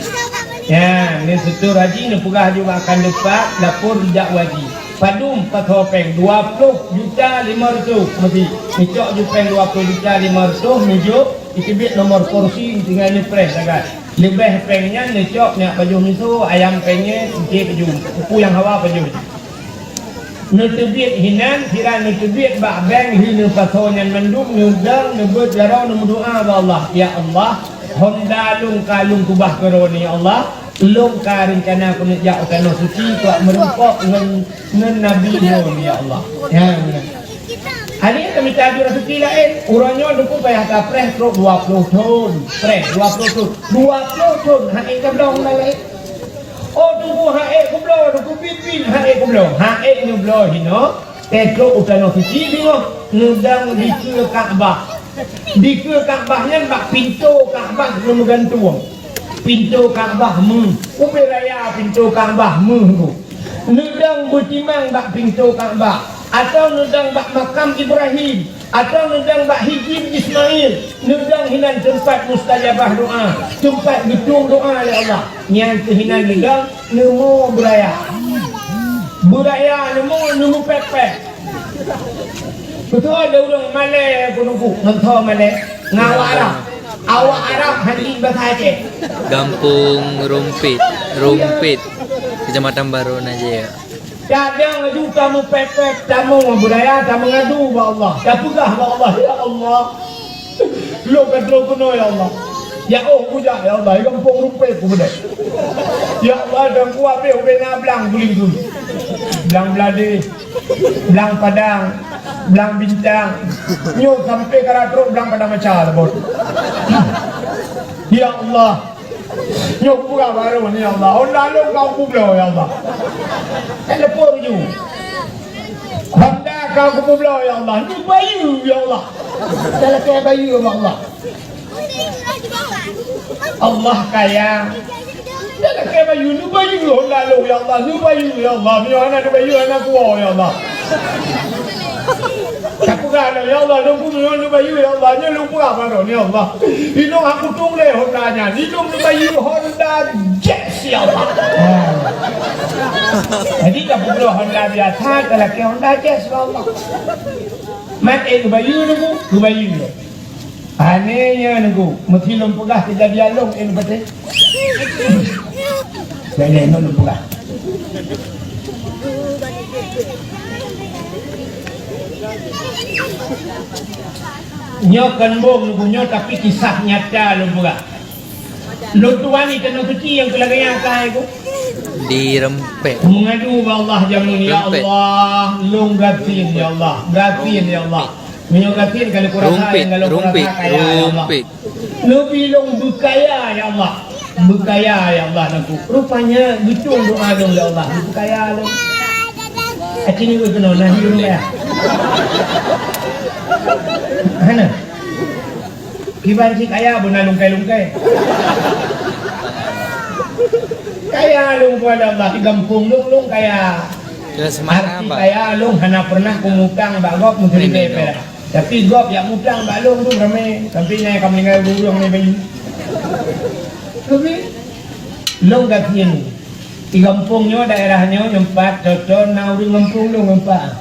Nyan, neusetor haji, neupeugah ju bak kandeupat, lapor jak haji. Padum pasoe péng, dua ploh juta lima reutôh meusi. Neucok ju péng dua ploh juta lima reutôh, neujok, iteubiet nomor kursi, tinggai neupreh sagai. Leubeh péng nyan neucok nyak pajoh miso, ayam penyet, encik ju. Peue nyang hawa pajoh ju. Neuteubiet hinan, sira neuteubiet bak bank, hi neupasoe nyan mandum, neudong, neubeuet jaroe, neumeudoa bak Allah. Ya Allah, Honda lôn ka lôn keubah keu droeneuh, ya Allah. Lôn ka reuncana keuneuk jak u Tanoh Suci, keuneuk meurumpok ngon, ngon Nabi lôn, ya Allah. Ya Allah. Aneuk ka mita ju raseuki laén. Uroe nyoe Teungku payah tapreh trok dua ploh thon. Preh, dua ploh thon. Dua ploh thon, han ék tabloe Honda laén. Oh, Teungku, han ék kubloe, Teungku, biet-biet han ék kubloe. Han ék neubloe hinoe, trok u Tanoh Suci singoh, neudong dikeue Ka'bah. Dikeue Ka'bah nyan bak pintoe Ka'bah neumeugantung. Pintoe Ka'bah méuh. Ubé raya pintoe Ka'bah méuh tu. Neudong beutimang bak pintoe Ka'bah, atawa neudong bak makam Ibrahim, atawa neudong bak Hijri Ismail, neudong hinan teumpat mustajabah doa, teumpat geutueng doa lé Allah. Nyan keuh hinan neudong, neumo beuraya. Beuraya neumo, neumeupék-pék. Beutôi ada ureueng malèe keuneuk ngon tho malèe ngon awak Arab. Awak Arab hana basa Aceh. Gampông Rumpit, Rumpit, Kecamatan Baro Najaya. Kadang laju kamoe pèt-pèt, tamong budaya, tameungadu bak Allah. Tapeugah bak Allah, "Ya Allah, lôn ka troh keunoe, ya Allah. Ya oh, kujak, ya Allah, di gampông Rumpit kubeudôh. Ya Allah, dan kuat beh ubena blang guling-guling. Blang Bladeh." Blang Padang, Blang Bintang. Nyoe sampai ka trok Blang Padang Macha saboh. Ya Allah. Nyoe peugah barô ni, ya Allah. Honda lôn ka kupubloe, ya Allah. Telepon ju. Honda ka kupubloe, ya Allah. Neubayeue, ya Allah. Talakée bayeue, ya Allah. Allah kaya. Talakée bayeue, neubayeue Honda lôn, ya Allah. Neubayeue, ya Allah. Meunyoe hana neubayeue, hana kuwoe, ya Allah. Tapeugah lom, "Ya Allah, lôn keunoe neubayeue, ya Allah, nyoe lôn peugah barô, ya Allah. Inong aku tueng lé Honda nyan, inong neubayeue Honda Jazz, ya Allah." Ha. Jadi, ka peugah Honda biasa, talakée Honda Jazz, ya Allah. Mat, eh, neubayeue, neubayeue. Aneh nyan, Teungku. Meusti lôn peugah keujadian lôn, eh, lôn patéh. Jadi, lôn peugah. Nyoe kon boh, Teungku, nyoe, tapi kisah nyata lôn peugah. Lôn tuan di Tanoh Suci nyang keu lagée nyan ka, Teungku. Direumpek. Meungadu bak Allah jameun, "Ya Allah, lôn gasien, ya Allah. Gasien, ya Allah." Meunyoe gasien ka lôn kurasa, rumpik, nyang ka lôn kurasa rumpik, kaya, ya Allah. Rumpik. Neubi lôn beukaya, ya Allah. Beukaya, ya Allah, Teungku. Rupanya geutueng doa lôn, ya Allah. Beukaya lôn. Aci ni keunoe, nah, di rumah ya. Hana. Kiban cit kaya, beuna lungkai-lungkai. Kaya lôn, ya Allah, di gampông lôn, lôn kaya. Jelas semangat, Arti Abah. Kaya lôn hana pernah kumutang bak gob meuteuribée perak. Tapi gob jak mutang bak lôn tu ramé, sampai nyan ka meuninggai ureueng-ureueng nyan bayi. Tapi lôn gasien. Di gampông nyoe, daerah nyoe, nyoe pat, Toto, na ureueng gampông lôn nyoe pat.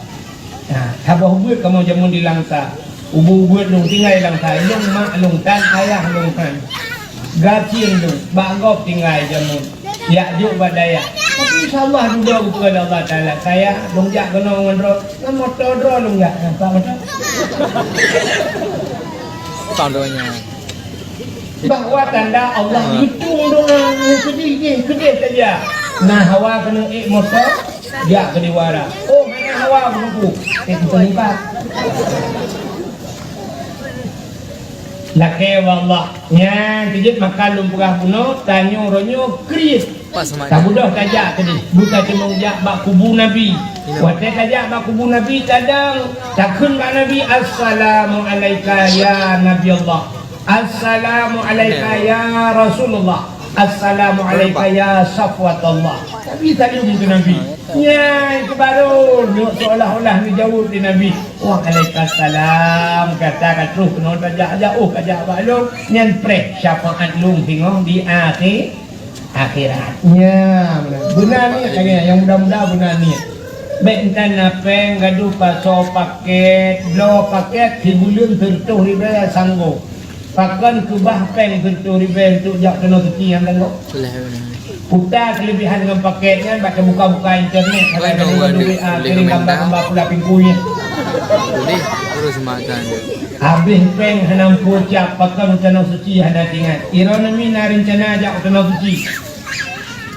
Nah, saboh beuet kamoe jameun di Langsa. Ubu beuet lôn tinggai Langsa, lôn mak lôn tan, ayah lôn tan. Gasien lôn, bak gob tinggai jameun. Jak jok bak dayah. Tapi insya Allah dudoe geupeugah lé Allah Taala, kaya lôn jak keunoe ngon droe, ngon moto droe lôn jak, nampak moto? Tandanya. Bahwa tanda Allah geutueng doa nyang keudeh jih, keudeh saja. Nah, hawa keuneuk ék moto, jak keu diwara. Oh, hana hawa keuneuk, ék keu peunimpat. Lakée bak Allah. Nyan keuh jeuet maka lôn peugah bunoe, tanyoe uroe nyoe kriet. Pas semangat. Tabeudôh tajak keudeh, beutateumong jak bak kubu Nabi. Iya. Watée tajak bak kubu Nabi, tadang, takheun bak Nabi, "Assalamu'alaika ya Nabi Allah. Assalamu'alaika ya Rasulullah. Assalamu'alaika ya Safwatullah." Nabi salam keu Nabi. Nyan keuh barô neuk seolah-olah neujaweueb lé Nabi, "Waalaikumsalam." Gata ka troh keunoe tajak-jak, oh, tajak bak lôn. Nyan preh syafaat lôn singoh di akhé-, akhirat. Nyan, beuna niet lagée nyan, nyang muda-muda beuna niet. Bék tan na péng, gadoh pasoe pakét, bloe pakét sibuleuen sireutôh ribée sanggob. Pakon keubah péng sireutôh ribée untuk jak keunoe suci nyang tanggong? Boleh, boleh. Kuta keulebihan ngon pakét nyan bak teubuka-buka internet, boleh, boleh, boleh. Kirim gambar-gambar pula pingku nyan. Boleh, terus makan. Habéh péng hana meupucap, pakon keunoe suci hana teuingat. Droeneuh mi na reuncana jak keunoe suci.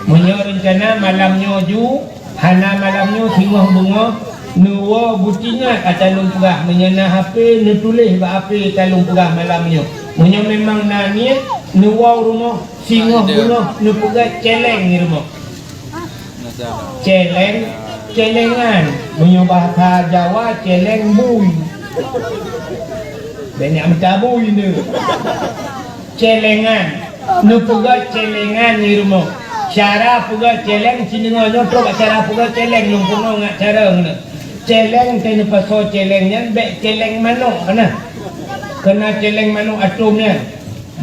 Meunyoe reuncana malam nyoe ju, hana malam nyoe singoh beungoh, neuwoe beutingat ata lôn peugah, meunyoe na H P neutuléh bak H P ata lôn peugah malam nyoe. Meunyoe memang na niet, neuwoe u rumoh singoh beungoh neupeugét céléng di rumoh. Céléng, céléngan. Meunyoe bahasa Jawa, céléng bui. Banyak meutabui tu. Céléngan. Neupeugét céléngan di rumoh. Cara peugét céléng, sideungoe nyoe trok cara peugét céléng, lôn peunoh ngat cara nyoe. Céléng, teuh neupasoe céléng nyan bék céléng manok keunan. Keunan céléng manok atôm nyan.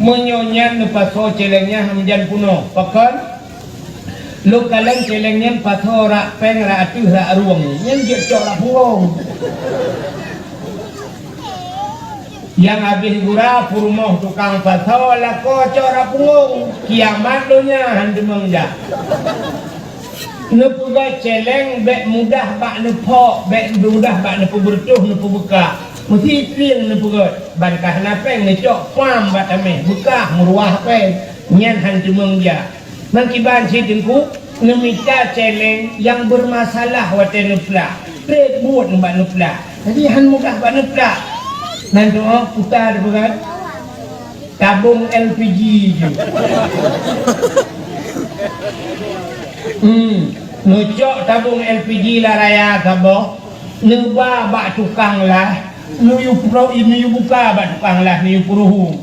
Meunyoe nyan neupasoe céléng nyan meujan peunoh. Pakon? Lôn kalon céléng nyan pasoe rak péng, rak ateueh, rak rueng. Nyan jeuet cok rak punggong. Nyang habéh gura peurumoh tukang pasoe lakoe cok rak punggong, kiamat donya han teumong jak. Neupeugét céléng bék mudah bak neuphok, bék mudah bak neupeubeureutoh, neupeubeuka. Meusti trieng neupeugét, ban ka hana péng neucok pam bak taméh, beukah meuruah péng, nyan han teumong jak. Meukiban cit Teungku, neumita céléng nyang beurmasalah watée neuplak. Treb buet bak neuplak. Jadi han mudah bak neuplak. Nan tu'oh puta dipeugah. Tabong L P G jih. Hmm, neucok tabong L P G lam raya saboh, neuba bak tukang lah, neuyue pro-, neuyue buka bak tukang lah, neuyue peuruhu.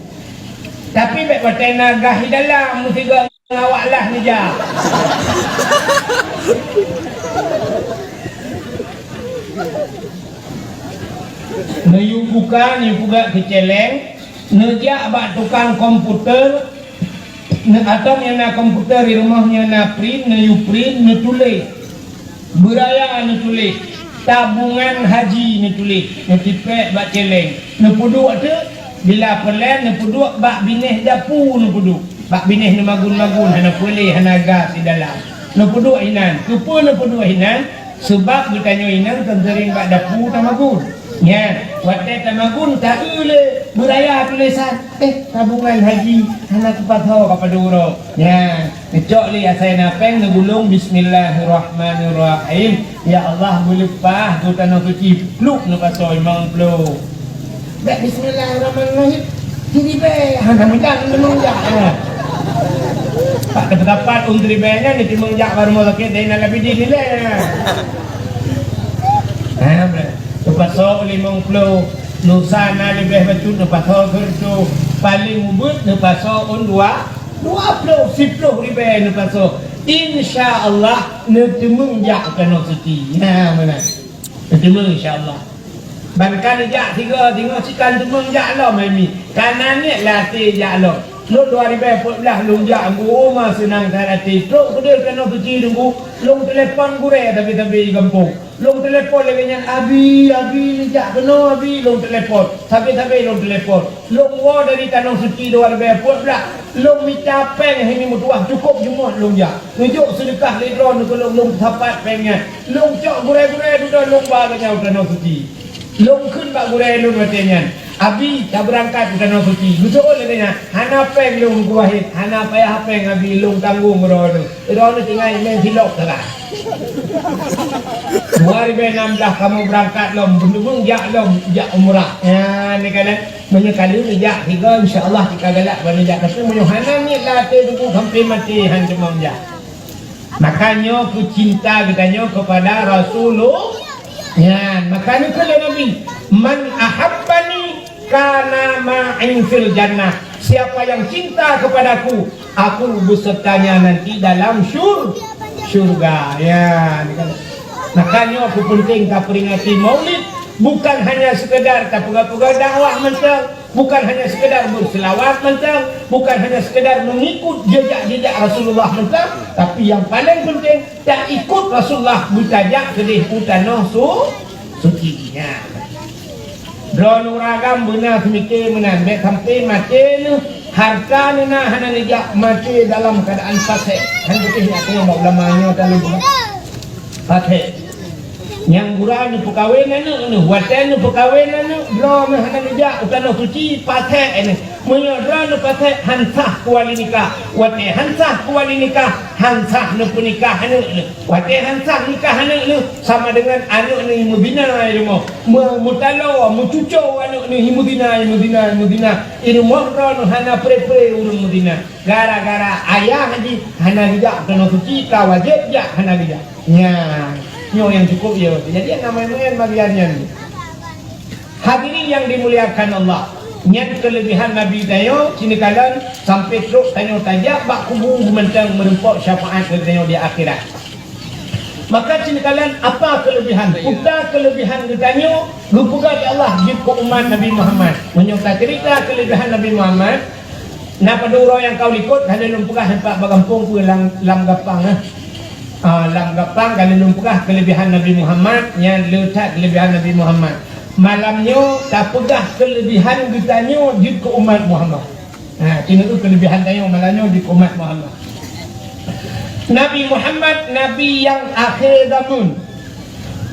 Tapi bèk watèe na gah di dalam, meusigoe ngon awak lah neujak. Neuyue buka, neuyue peugah keu cèlèng, neujak bak tukang komputer, ne-, atau nyang na komputer di rumoh nyan na print, neuyue print, neutuléh. Beuraya neutuléh, tabungan haji neutuléh, neutipèk bak cèlèng. Neupeuduek teuk, bila peureulèe neupeuduek bak binéh dapu neupeuduek. Bak binéh neumagun-magun, hana peureulèe, hana gas di dalam. Neupeuduek inan. Keupeue neupeuduek inan? Seubab geutanyoe inong seuring bak dapu tamagun. Nyan, watèe tamagun taeu lé beuraya tulésan, "Eh, tabungan haji hana kupasoe ka padum uroe." Nyan, neucok lé asai na pèng neugulong, "Bismillahirrahmanirrahim. Ya Allah, beuleupah keu tanoh suci." Plup neupasoe limong ploh. Bèk bismillahirrahmanirrahim. Siribèe, hana meujak, hana meujak. Ha. Bak teumpat ôn siribèe nyan, neutimang jak bak rumoh sakét Zainal Abidin ilèe. Ha, neupasoe limong ploh. Lusa na leubèh bacut, neupasoe keu reutôh. Paléng ubit neupasoe ôn dua, dua ploh, siploh ribèe neupasoe. Insya Allah, neutimang jak keunoe suci. Ha, meunan. Neutimang insya Allah. Ban ka neujak sigoe, singoh sikan teumang jak lom, hai mi. Ka na niet lam até jak lom. Lôn dua ribèe peuet blah lôn jak, guru ma seunang that até. Trok keudéh keunoe suci teungku, lôn teulepon gurèe sabe-sabe di gampông. Lôn teulepon lagèe nyan, "Abi, abi, neujak keunoe, abi." Lôn teulepon. Sabe-sabe lôn teulepon. Lôn woe dari tanoh suci dua ribèe peuet blah. Lôn mita pèng hai mi meutuwah, cukôp jumôt lôn jak. Neujok seudeukah lé droeneuh keu lôn, lôn sapat pèng nyan. Lôn cok gurèe-gurèe dudoe lôn ba geuh nyan u tanoh suci. Lôn kheun bak gurèe lôn watèe nyan, "Abi, tabeurangkat u tanoh suci." Geuseuôt lagèe nyan, "Hana pèng lôn, Teungku Wahid, hana payah pèng, Abi, lôn tanggong droeneuh. Droeneuh tinggai mè silop sagai." Dua ribèe nam blah kamoe beurangkat lom, beuneueng jak lom, jak umrah. Nyan, neukalon, meunyoe ka lheueh jak sigoe, insya Allah tika galak ban jak. Tapi meunyoe hana niet lam até teungku, sampoe maté han teumang jak. Maka nyoe keuh cinta geutanyoe keupada Rasulullah. Nyan, maka neukheun lé Nabi, "Man ahabbani kana ma'i fil jannah." Siapa yang cinta kepadaku, aku besertanya nanti dalam syur-, syurga. Ya, maka nyoe keuh peunteng taperingati Maulid, bukan hanya sekedar tapeugah-peugah dakwah mantong, bukan hanya sekedar berselawat mantong, bukan hanya sekedar mengikut jejak-jejak Rasulullah mantong, tapi yang paling penting, taikut Rasulullah beutajak keudéh u tanoh su-, suci nyan. Droeneuh ureueng agam beuna seumike meunan, bèk sampoe maté neuh, hareuta neuh na hana neujak, maté dalam keuadaan fasek. Han beutôi nyak teurimong bak ulama nyoe talu fasek. Nyang gura neupeukawen aneuk neuh, watèe neupeukawen aneuk, droeneuh hana neujak u tanoh suci, pasék aneuk. Meunyoe droeneuh pasék, han sah keu wali nikah. Watèe han sah keu wali nikah, han sah neupeunikah aneuk neuh. Watèe han sah nikah aneuk neuh, sama deungon aneuk neuh meubina i rumoh. Meu-, meutaloe, meucuco aneuk neuh meuzina, meuzina, meuzina. I rumoh droeneuh hana pre-pre ureueng meuzina. Gara-gara ayah jih hana geujak u tanoh suci, ka wajéb jak, hana geujak. Nyan, nyoe nyang cukup, ya. Jadi, hana maén-maén bagian nyan. Hadirin yang dimuliakan Allah, nyan keuleubihan Nabi tanyoe, ci neukalon sampoe trok tanyoe tajak bak kubu mantong meureumpok syafaat geutanyoe di akhirat. Maka ci neukalon apa keuleubihan? Peue keuleubihan geutanyoe geupeugah lé Allah jeuet keu umat Nabi Muhammad. Meunyoe taceurita keuleubihan Nabi Muhammad, na padub uroe nyang ka u likot, hana lôn peugah, nyan pat bak gampông peue lam, lam gampang, eh. Ah, lam gampang ka lôn peugah keuleubihan Nabi Muhammad, nyan le that keuleubihan Nabi Muhammad. Malam nyoe tapeugah keuleubihan geutanyoe jeuet keu umat Muhammad. Ha, ci neukalon keuleubihan tanyoe malam nyoe jeuet keu umat Muhammad. Nabi Muhammad, Nabi nyang akhé zaman.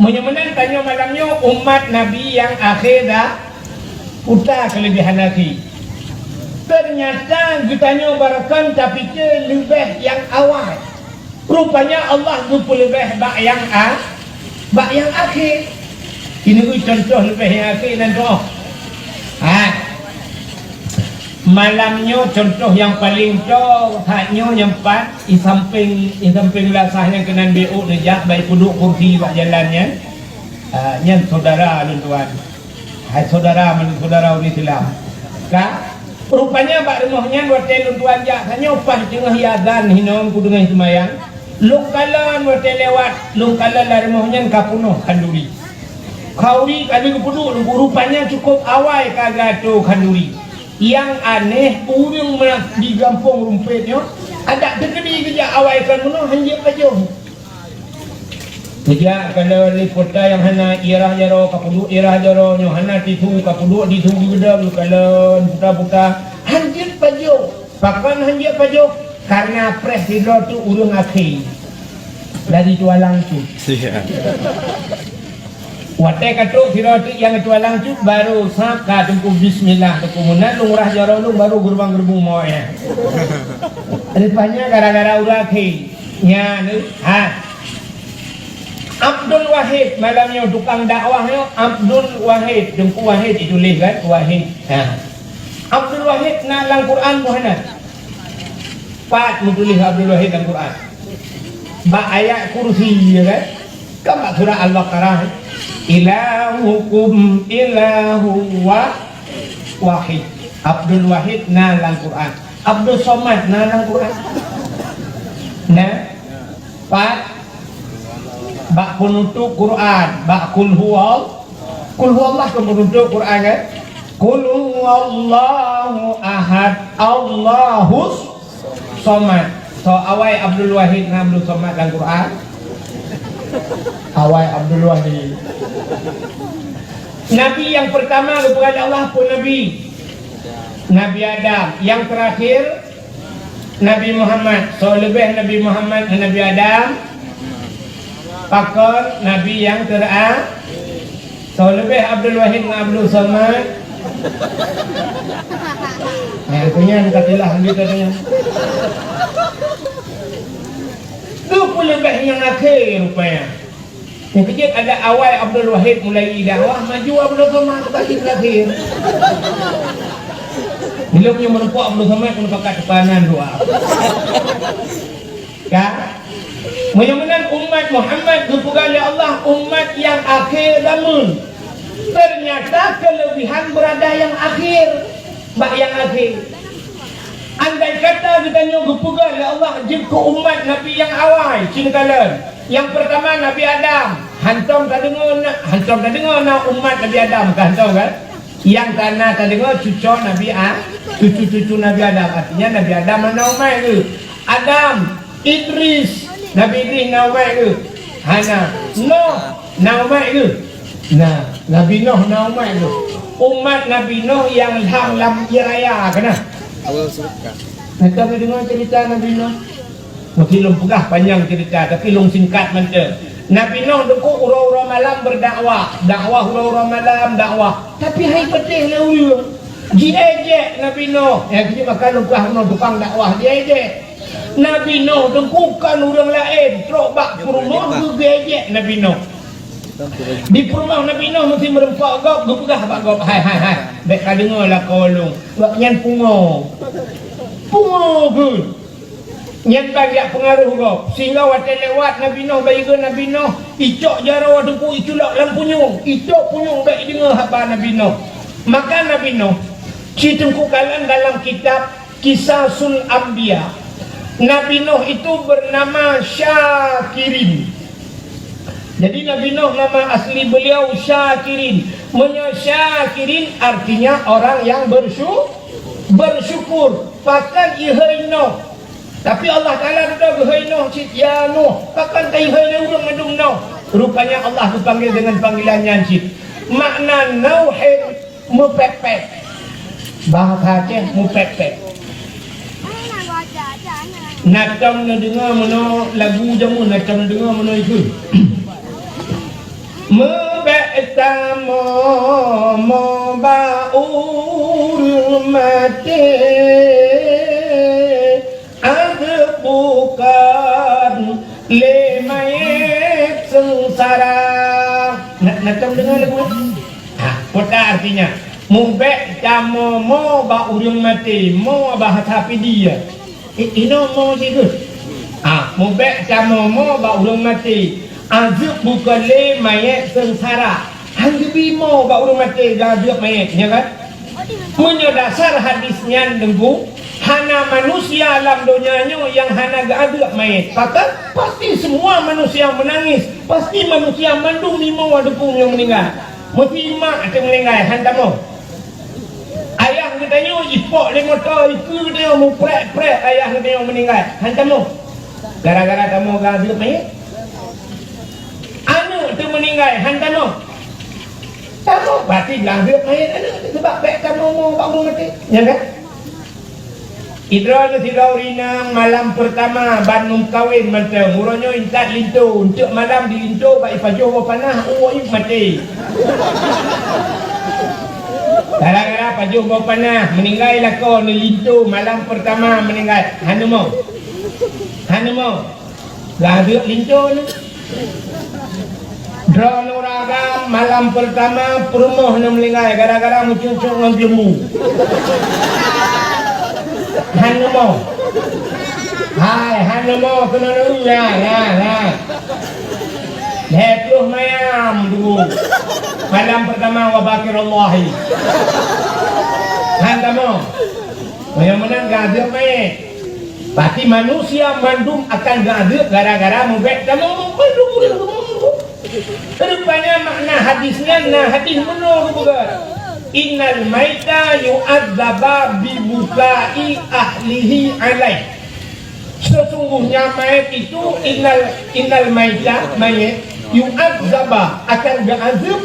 Meunyoe meunan tanyoe malam nyoe umat Nabi nyang akhé da-, Peue keuleubihan Nabi. Teunyata geutanyoe barokon tapike leubeh nyang awai. Rupanya Allah geupeuleubeh bak nyang a-, bak nyang akhé. Ini contoh leubeh nyang akhé nan toh. Ha. Malam nyoe contoh nyang paleng toe that nyoe nyang pat, i sampéng, i sampéng lasah nyang keunan B O neujak, bak ipeuduek kursi bak jalan nyan. Ah, nyan syedara lôn tuan. Hai syedara, mandum syedara ureueng Islam. Ka? Rupanya bak rumoh nyan watèe lôn tuan jak tanyoe, paih teungoh iazan, hinoe kudeungoe seumayang. Lôn kalon watèe lewat, lôn kalon lam rumoh nyan ka peunoh khanduri. Khanduri ka lheueh geupeuduek, rupanya cukôp awai ka geuatoe khanduri. Nyang aneh, ureueng ma-, di gampông rumpet nyoe, adak teukeudi geujak awai kon meunoe, hanjeuet pajoh. Geujak kalon lé kota nyang hana irah jaroe, ka peuduek irah jaroe, nyoe hana tisu, ka peuduek tisu di geudong, kalon puta-puta, hanjeuet pajoh. Pakon hanjeuet pajoh? Karena preh sidroe teuk ureueng akhé dari tualang tu. Iya. Watèe ka trok sidroe teuk nyang tualang tu, baru sab ka teungku bismillah, teungku meunan lôn rah jaroe lôn, baru geurubang-geurubung mawai. Rupanya gara-gara ureueng akhé. Nyan, ha. Abdul Wahid malam nyoe tukang dakwah nyoe, Abdul Wahid, Teungku Wahid dituléh kan, Wahid. Ha. Abdul Wahid na lam Quran buh hana? Pat meutuléh Abdul Wahid lam Quran? Bak ayat kursi, ya kan? Kan bak surah Al-Baqarah, "Ilahukum ilahu wa-, wahid." Abdul Wahid na lam Quran. Abdul Somad na lam Quran? Na? Pat? Bak penutup Quran, bak Qul huwal-, Qul huwallah kan penutup Quran kan? "Qul huwallahu ahad, Allahus somad." So, awai Abdul Wahid ngon Abdul Somad lam Quran? Awai Abdul Wahid. Nabi nyang peurtama geupeugah lé Allah peue nabi? Nabi Adam. Nyang teurakhir Nabi Muhammad. So, leubeh Nabi Muhammad ngon Nabi Adam, pakon nabi nyang teura-, so, leubeh Abdul Wahid ngon Abdul Somad. Nah, itu nyan ka tilah ambil katanya. Tu pun leubeh nyang akhé rupanya. Nyang keujeuet ada awai Abdul Wahid mulai dakwah, maju Abdul Somad bagi terakhir. Bila punya meureumpok Abdul Somad pun pakat tepanan dua. Ka? Meunyoe meunan umat Muhammad geupeugah lé Allah umat nyang akhé zaman. Ternyata kelebihan berada nyang akhir. Bak nyang akhé. Andai kata geutanyoe geupeugah lé Allah jeuet keu umat Nabi nyang awai, cit neukalon. Nyang peurtama Nabi Adam, hantom tadeungoe na, hantom tadeungoe na umat Nabi Adam, ka hantom kan? Nyang ka na tadeungoe cuco Nabi A-, cucu-cucu Nabi Adam, artinya Nabi Adam hana umat geuh. Adam, Idris, Nabi Idris na umat geuh? Hana. Noh na umat geuh? Na. Nabi Noh na umat geuh? Umat Nabi Noh nyang lam, lam ie raya keunan. Awal surga. Mantong neudeungoe cerita Nabi Noh. Mungkin lôn peugah panjang cerita, tapi lôn singkat mantong. Nabi Noh teungku uroe-uroe malam berdakwah, dakwah uroe-uroe malam, dakwah. Tapi hai peudeh lé ureueng. Jiejek Nabi Noh. Eh, keuneuk maka lôn peugah Noh tukang dakwah, jiejek. Nabi Noh teungku kon ureueng laén, trok bak peurumoh geuh geuejek Nabi Noh. Di peurumoh Nabi Noh meusti meureumpok gob, geupeugah bak gob, "Hai, hai, hai, bèk kadeungoe lakoe lôn. Gobnyan pungo." Pungo geuh. Nyan ban jak peungaroh gob. Sehingga watèe lewat Nabi Noh, bak igoe Nabi Noh, icok jaroe teungku iculok lam punyueng. Icok punyueng bèk ideungoe haba Nabi Noh. Maka Nabi Noh, ci teungku kalon dalam kitab Qisasul Anbiya, Nabi Nuh itu bernama Syakirin. Jadi Nabi Nuh nama asli beliau Syakirin. Meunyoe Syakirin artinya orang yang bersyu-, bersyukur. Pakon ihôi Nuh. Tapi Allah Taala dudoe geuhôi Nuh cit, "Ya Nuh." Pakon ka ihôi lé ureueng mandum Nuh? Rupanya Allah geupanggil dengan panggilan nyan cit. Makna Nuhin meupék-pék. Bahasa Aceh meupék-pék. Na tom neudeungoe meunoe lagu jameun, na tom neudeungoe meunoe ikheun. Meubék tamoe-moe bak ureueng maté, azeub bukon lé manyét seungsara. Na, na tom deungoe lagu nyan? Ha, peue artinya? Mubèk tamoe-moe bak ureueng maté, moe bahasa Pidie. I-, inoe moe jih geuh. Ah, mubèk tamoe-moe bak ureueng maté. Azeueb bukon lé manyét seungsara. Han geubi moe bak ureueng maté geuazeueb manyét, nyan kan? Meunyoe dasar hadis nyan, Teungku, hana manusia lam donya nyoe nyang hana geuazeueb manyét. Pakon? Pasti semua manusia menangis. Pasti manusia mandum imoe Teungku nyang meuninggai. Meusimak teuh meuninggai, han tamoe. Ayah geutanyoe jipok lé moto, ikeue geutanyoe muprek-prek, ayah geutanyoe meuninggai, han tamoe. Gara-gara tamoe geuazeueb manyét. Aneuk teuh meuninggai, han tamoe. Tamoe, berarti geuazeueb manyét aneuk teuh, sabab bèk tamoe-moe bak ureueng maté. Nyan kan? Idroe sidroe ureueng inong malam peurtama ban meukawen mantong. Uroe nyoe intat linto, eunteuk malam di linto bak ipajoh boh panah, uwoe maté. Gara-gara pajoh boh panah, meuninggai lakoe nyoe linto malam peurtama meuninggai. Han neumoe. Han neumoe. Geuazeueb linto nyoe. Droeneuh ureueng agam malam peurtama peurumoh nyoe meuninggai gara-gara meucok-cok ngon keuleumbu. Han neumoe. Hai, han neumoe keunoe neueu, na, na, na. Lhèe ploh mayam dulu. Malam peurtama wa baqirullahi. Han tamoe. Meunyoe meunan geuazeueb manyét. Berarti manusia mandum akan geuazeueb gara-gara mubèk tamoe-moe, mandum ureueng geumoe. Rupanya makna hadis nyan na hadis meunoe geupeugah, "Innal maita yu'adzaba bi bukai ahlihi alaih." Sesungguhnya mayat itu, innal, innal maita, mayat, yu'adzaba, akan geuazeueb,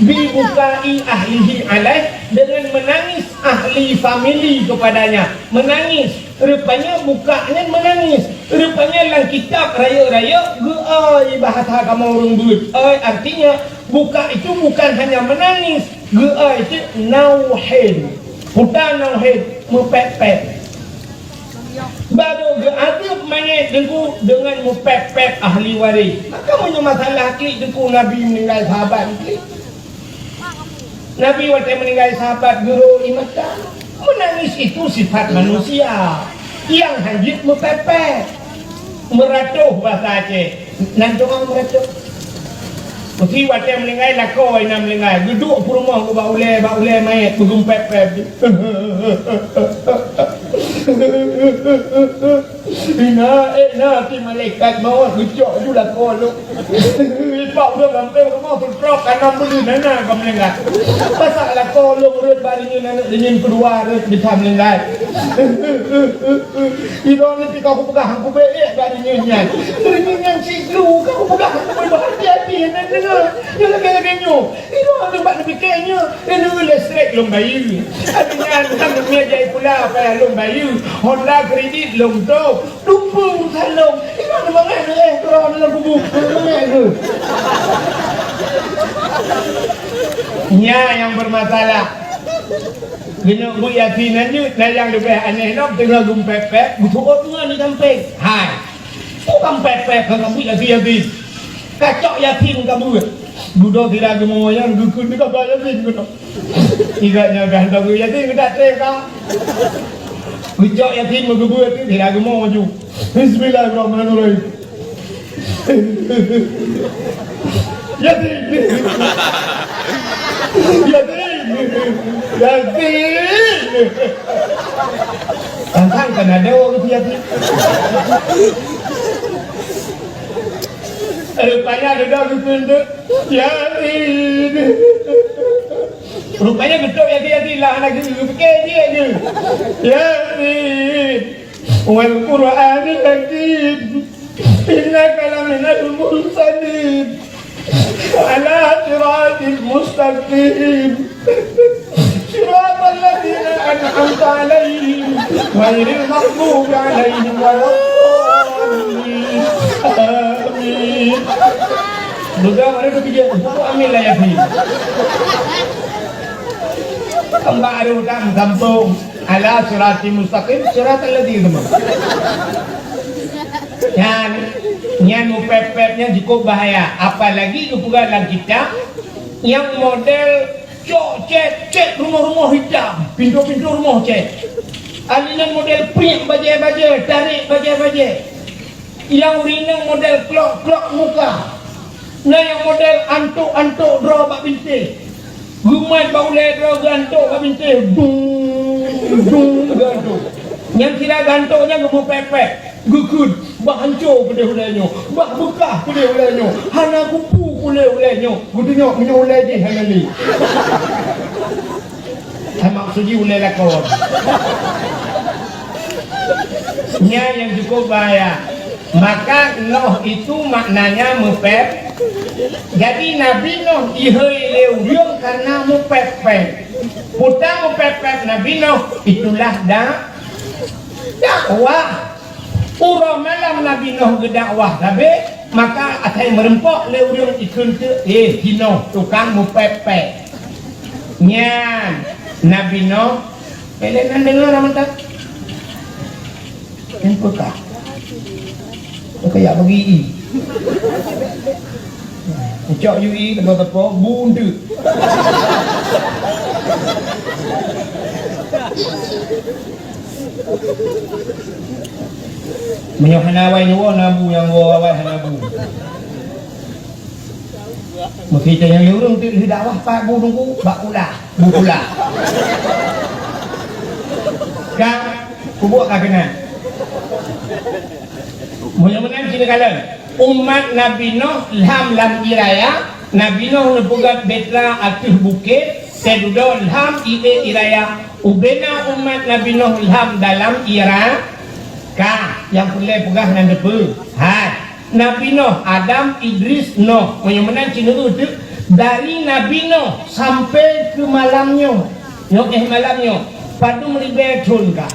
bi bukai ahlihi alaih, dengan menangis ahli famili kepadanya. Menangis. Rupanya buka nyan menangis. Rupanya lam kitab rayeuk-rayeuk geuai bahasa kamoe ureueng beuet. Ai artinya buka itu bukan hanya menangis, geuai cit nauhin. Peue ta nauhin, meupèt-pèt. Baru geuazeueb manyét Teungku deungon meupèt-pèt ahli waréh. Maka meunyoe masalah klik Teungku Nabi meuninggai sahabat klik. Nabi watèe meuninggai sahabat geuroe ie mata. Meunangis itu sifat manusia nyang hanjeuet meupèt-pèt. Meuratoh bahasa Aceh. Nan teuma meuratoh. Meusé watèe meuninggai lakoe inan meuninggai. Geuduek peurumoh geuh bak ulèe, bak ulèe manyét beugeumpèt-pèt. Ina, eh, na, ti malaikat mawöt geucok ju lakoe lôn. Ipak ulôn lam pèng rumoh teutrok, ka nam buleuen hana ka meuninggai. Pasak lakoe lôn rhot bak rinyeun aneuk rinyeun keudua rhot bisa meuninggai. Ilôn nyoe pih ka kupeugah han kubeuet bak rinyeun nyan. Rinyeun nyan cit glu ka kupeugah han kubeuet, hati-hati hana deungö. Nyoe lagèe-lagèe nyoe. Ilôn nyoe bak neupike nyoe, ilôn listrik lôn bayeue. Abis nyan, han neumiet jai pula payah lôn bayeue. Honda kredit lôn tôh. Dumpeue urusan lôn. Ilôn mangat lé droeneuh lam kubu. Mangat lé. Nyan nyang bermasalah. Keuneuk beuet Yasin nyan jeuet, na nyang leubeh aneh lom, teungoh geumpèt-pèt, geusuot ngon di sampéng. Hai. Peue ka pèt-pèt ka buet Yasin-Yasin. Kacok Yasin ka buet. Dudoe sira geumo nyan geukheun teuka bak Yasin keunoe. Ingat nyan ka hantom Yasin geudak trép ka. Geucok Yasin meugeubeuet tu sira geumo ju. Bismillahirrahmanirrahim. Yasin. Yasin. Yasin. Tantang kan ada orang tu Yasin. Rupanya ada dah rukun tu. Yasin. Rupanya betul Yasin, Yasin lah lagi. Fikir dia je. Yasin. Wal Qur'anil Hakim. Innaka laminal mursalin. Ala siratil mustaqim. Siratal ladzina an'amta 'alaihim, ghairil maghdubi 'alaihim waladdallin. Amin. Budak mana tu kerja? Buku Amin lah Yasin. Kembang ada hutang kampung. Ala siratil mustaqim, siratal ladzina. Nyan, nyan mupèt-pèt nyan cukup bahaya. Apalagi geupeugah lam kitab, nyang model Cok cét, cét rumoh-rumoh itam, pintoe-pintoe rumoh cét. Alinan model priek bajée-bajée, tarek bajée-bajée. Nyang rineueng model klok-klok muka. Na nyang model antok-antok droe bak bintéh. Geumat bak ulée droe geuantok bak bintéh. Dung, dung, geuantok. Nyang sira geuantok nyan geumupék-pék. Geukheun, bah hanco keudeh ulée nyoe, bah beukah keudeh ulée nyoe, hana kupu ulée-ulée nyoe. Geutunyok meunyoe ulée jih hana lé. Hai maksud jih ulée lakoe. Nyan nyang cukup bahaya. Maka Noh itu maknanya meupép. Jadi Nabi Noh ihôi lé ureuëng karena meupép-pép. Peue mupép-pép Nabi Noh, itulah da-, dakwah. Uroe malam Nabi Noh geudakwah sabe, maka asai meureumpok lé ureuëng ikheun teuk, "Eh, jinoe tukang mupép-pép." Nyan, Nabi Noh, eh, lé nan deungoe lam mata. Nyan peukah. Peukah yak bagi i. Ucok yue i, teupeu-teupeu, bu eunteuk. Meunyoe hana awai nyoe, na bu nyang woe awai hana bu. Meusi tanyong ureuëng tu lheueh dakwah pat bu nunggu bak pula, bu pula. Ka, kubuak ka keunan. Meunyoe meunan sini kalon. Umat Nabi Noh lham lam ie raya, Nabi Noh neupeugöt bahtera ateueh bukét, teududoe lham ie raya. Ubena umat Nabi Noh lham dalam ie ra-, ka, nyang peureulée peugah nan teupeue. Hai, Nabi Noh, Adam, Idris, Noh. Meunyoe meunan ci neueu teuk, dari Nabi Noh sampai keu malam nyoe. Nyoe, eh, malam nyoe. Padum ribée thon ka?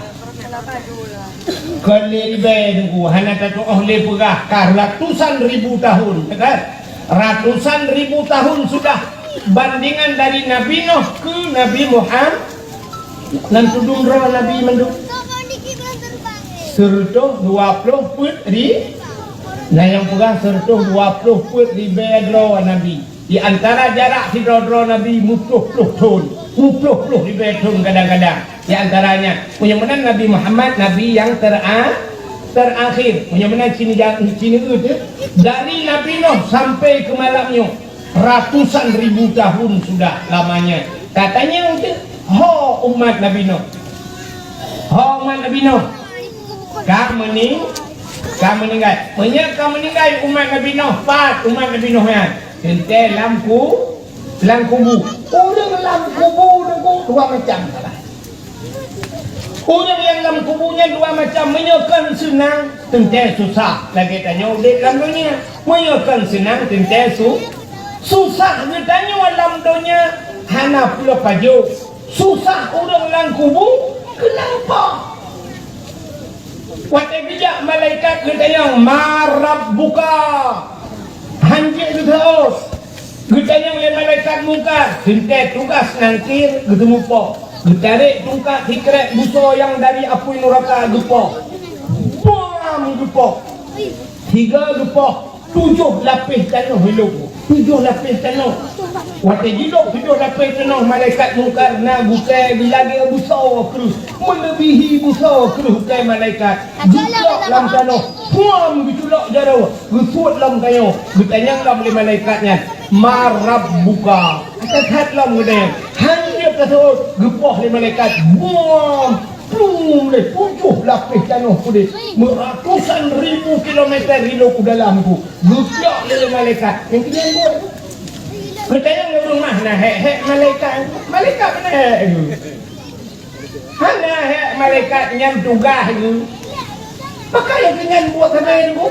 Kon lé ribée, Teungku, hana tatu'oh lé peugah, ka ratusan ribu tahun, kan? Ratusan ribu tahun sudah bandingan dari Nabi Noh keu Nabi Muham-, nan tudum droe Nabi mandum. Seureutôh dua ploh peuet ri-, na nyang peugah seureutôh dua ploh peuet ribée droe Nabi. Di antara jarak sidroe-droe Nabi muploh-ploh thon, muploh-ploh ribée thon kadang-kadang. Di antaranya, meunyoe meunan Nabi Muhammad, Nabi nyang tera-, terakhir. Meunyoe meunan ci neu-, ci neueu teuk, dari Nabi Noh sampai keu malam nyoe, ratusan ribu tahun sudah lamanya. Katanya teuk, ho umat Nabi Noh. Ho umat Nabi Noh. Ka meuning-, ka meuninggai. Meunyoe ka meuninggai umat Nabi Noh, pat umat Nabi Noh nyan? Teuntée lam ku-, lam kubu. Ureuëng lam kubu nyoe dua macam salah. Ureuëng nyang lam kubu nyan dua macam, meunyoe kon seunang, teuntée susah. Lagée tanyoe udeb lam donya. Meunyoe kon seunang, teuntée su-, susah geutanyoe lam donya hana pulo pajoh. Susah ureuëng lam kubu keunan po. Watée geujak malaikat geutanyong, "Man rabbuka?" Hanjeuet geuteuôt. Geutanyong lé malaikat Mungkar, teuntée tugaih Nakir geuteumu poh. Geutarek tungkat sikrek busoe nyang dari apui nuraka geupoh. Bam geupoh. Sigoe geupoh. Tujoh lapéh tanoh ilok, tujoh lapéh tanoh. Watée jilok tujoh lapéh tanoh, malaikat Mungkar na gutée geulagée busoe kreueh, meuleubihi busoe kreueh gutée malaikat. Geucok lam tanoh, puam geuculok jaroe, geusuet lom tanyoe, geutanyong lom lé malaikat nyan, "Man rabbuka?" That-that lom geutanyong, hanjeuet taseuôt, geupoh lé malaikat, buam! Plueng lé tujoh lapéh tanoh udeb, meuratusan ribu kilometer ilok u dalam tu. Geucok lé malaikat. Nyang keudua buet. Geutanyong lé ureuëng mah na hék-hék malaikat. Malaikat mana hék tu? Hana hék malaikat nyan tugaih tu. Maka nyang keunan buet sagai tu.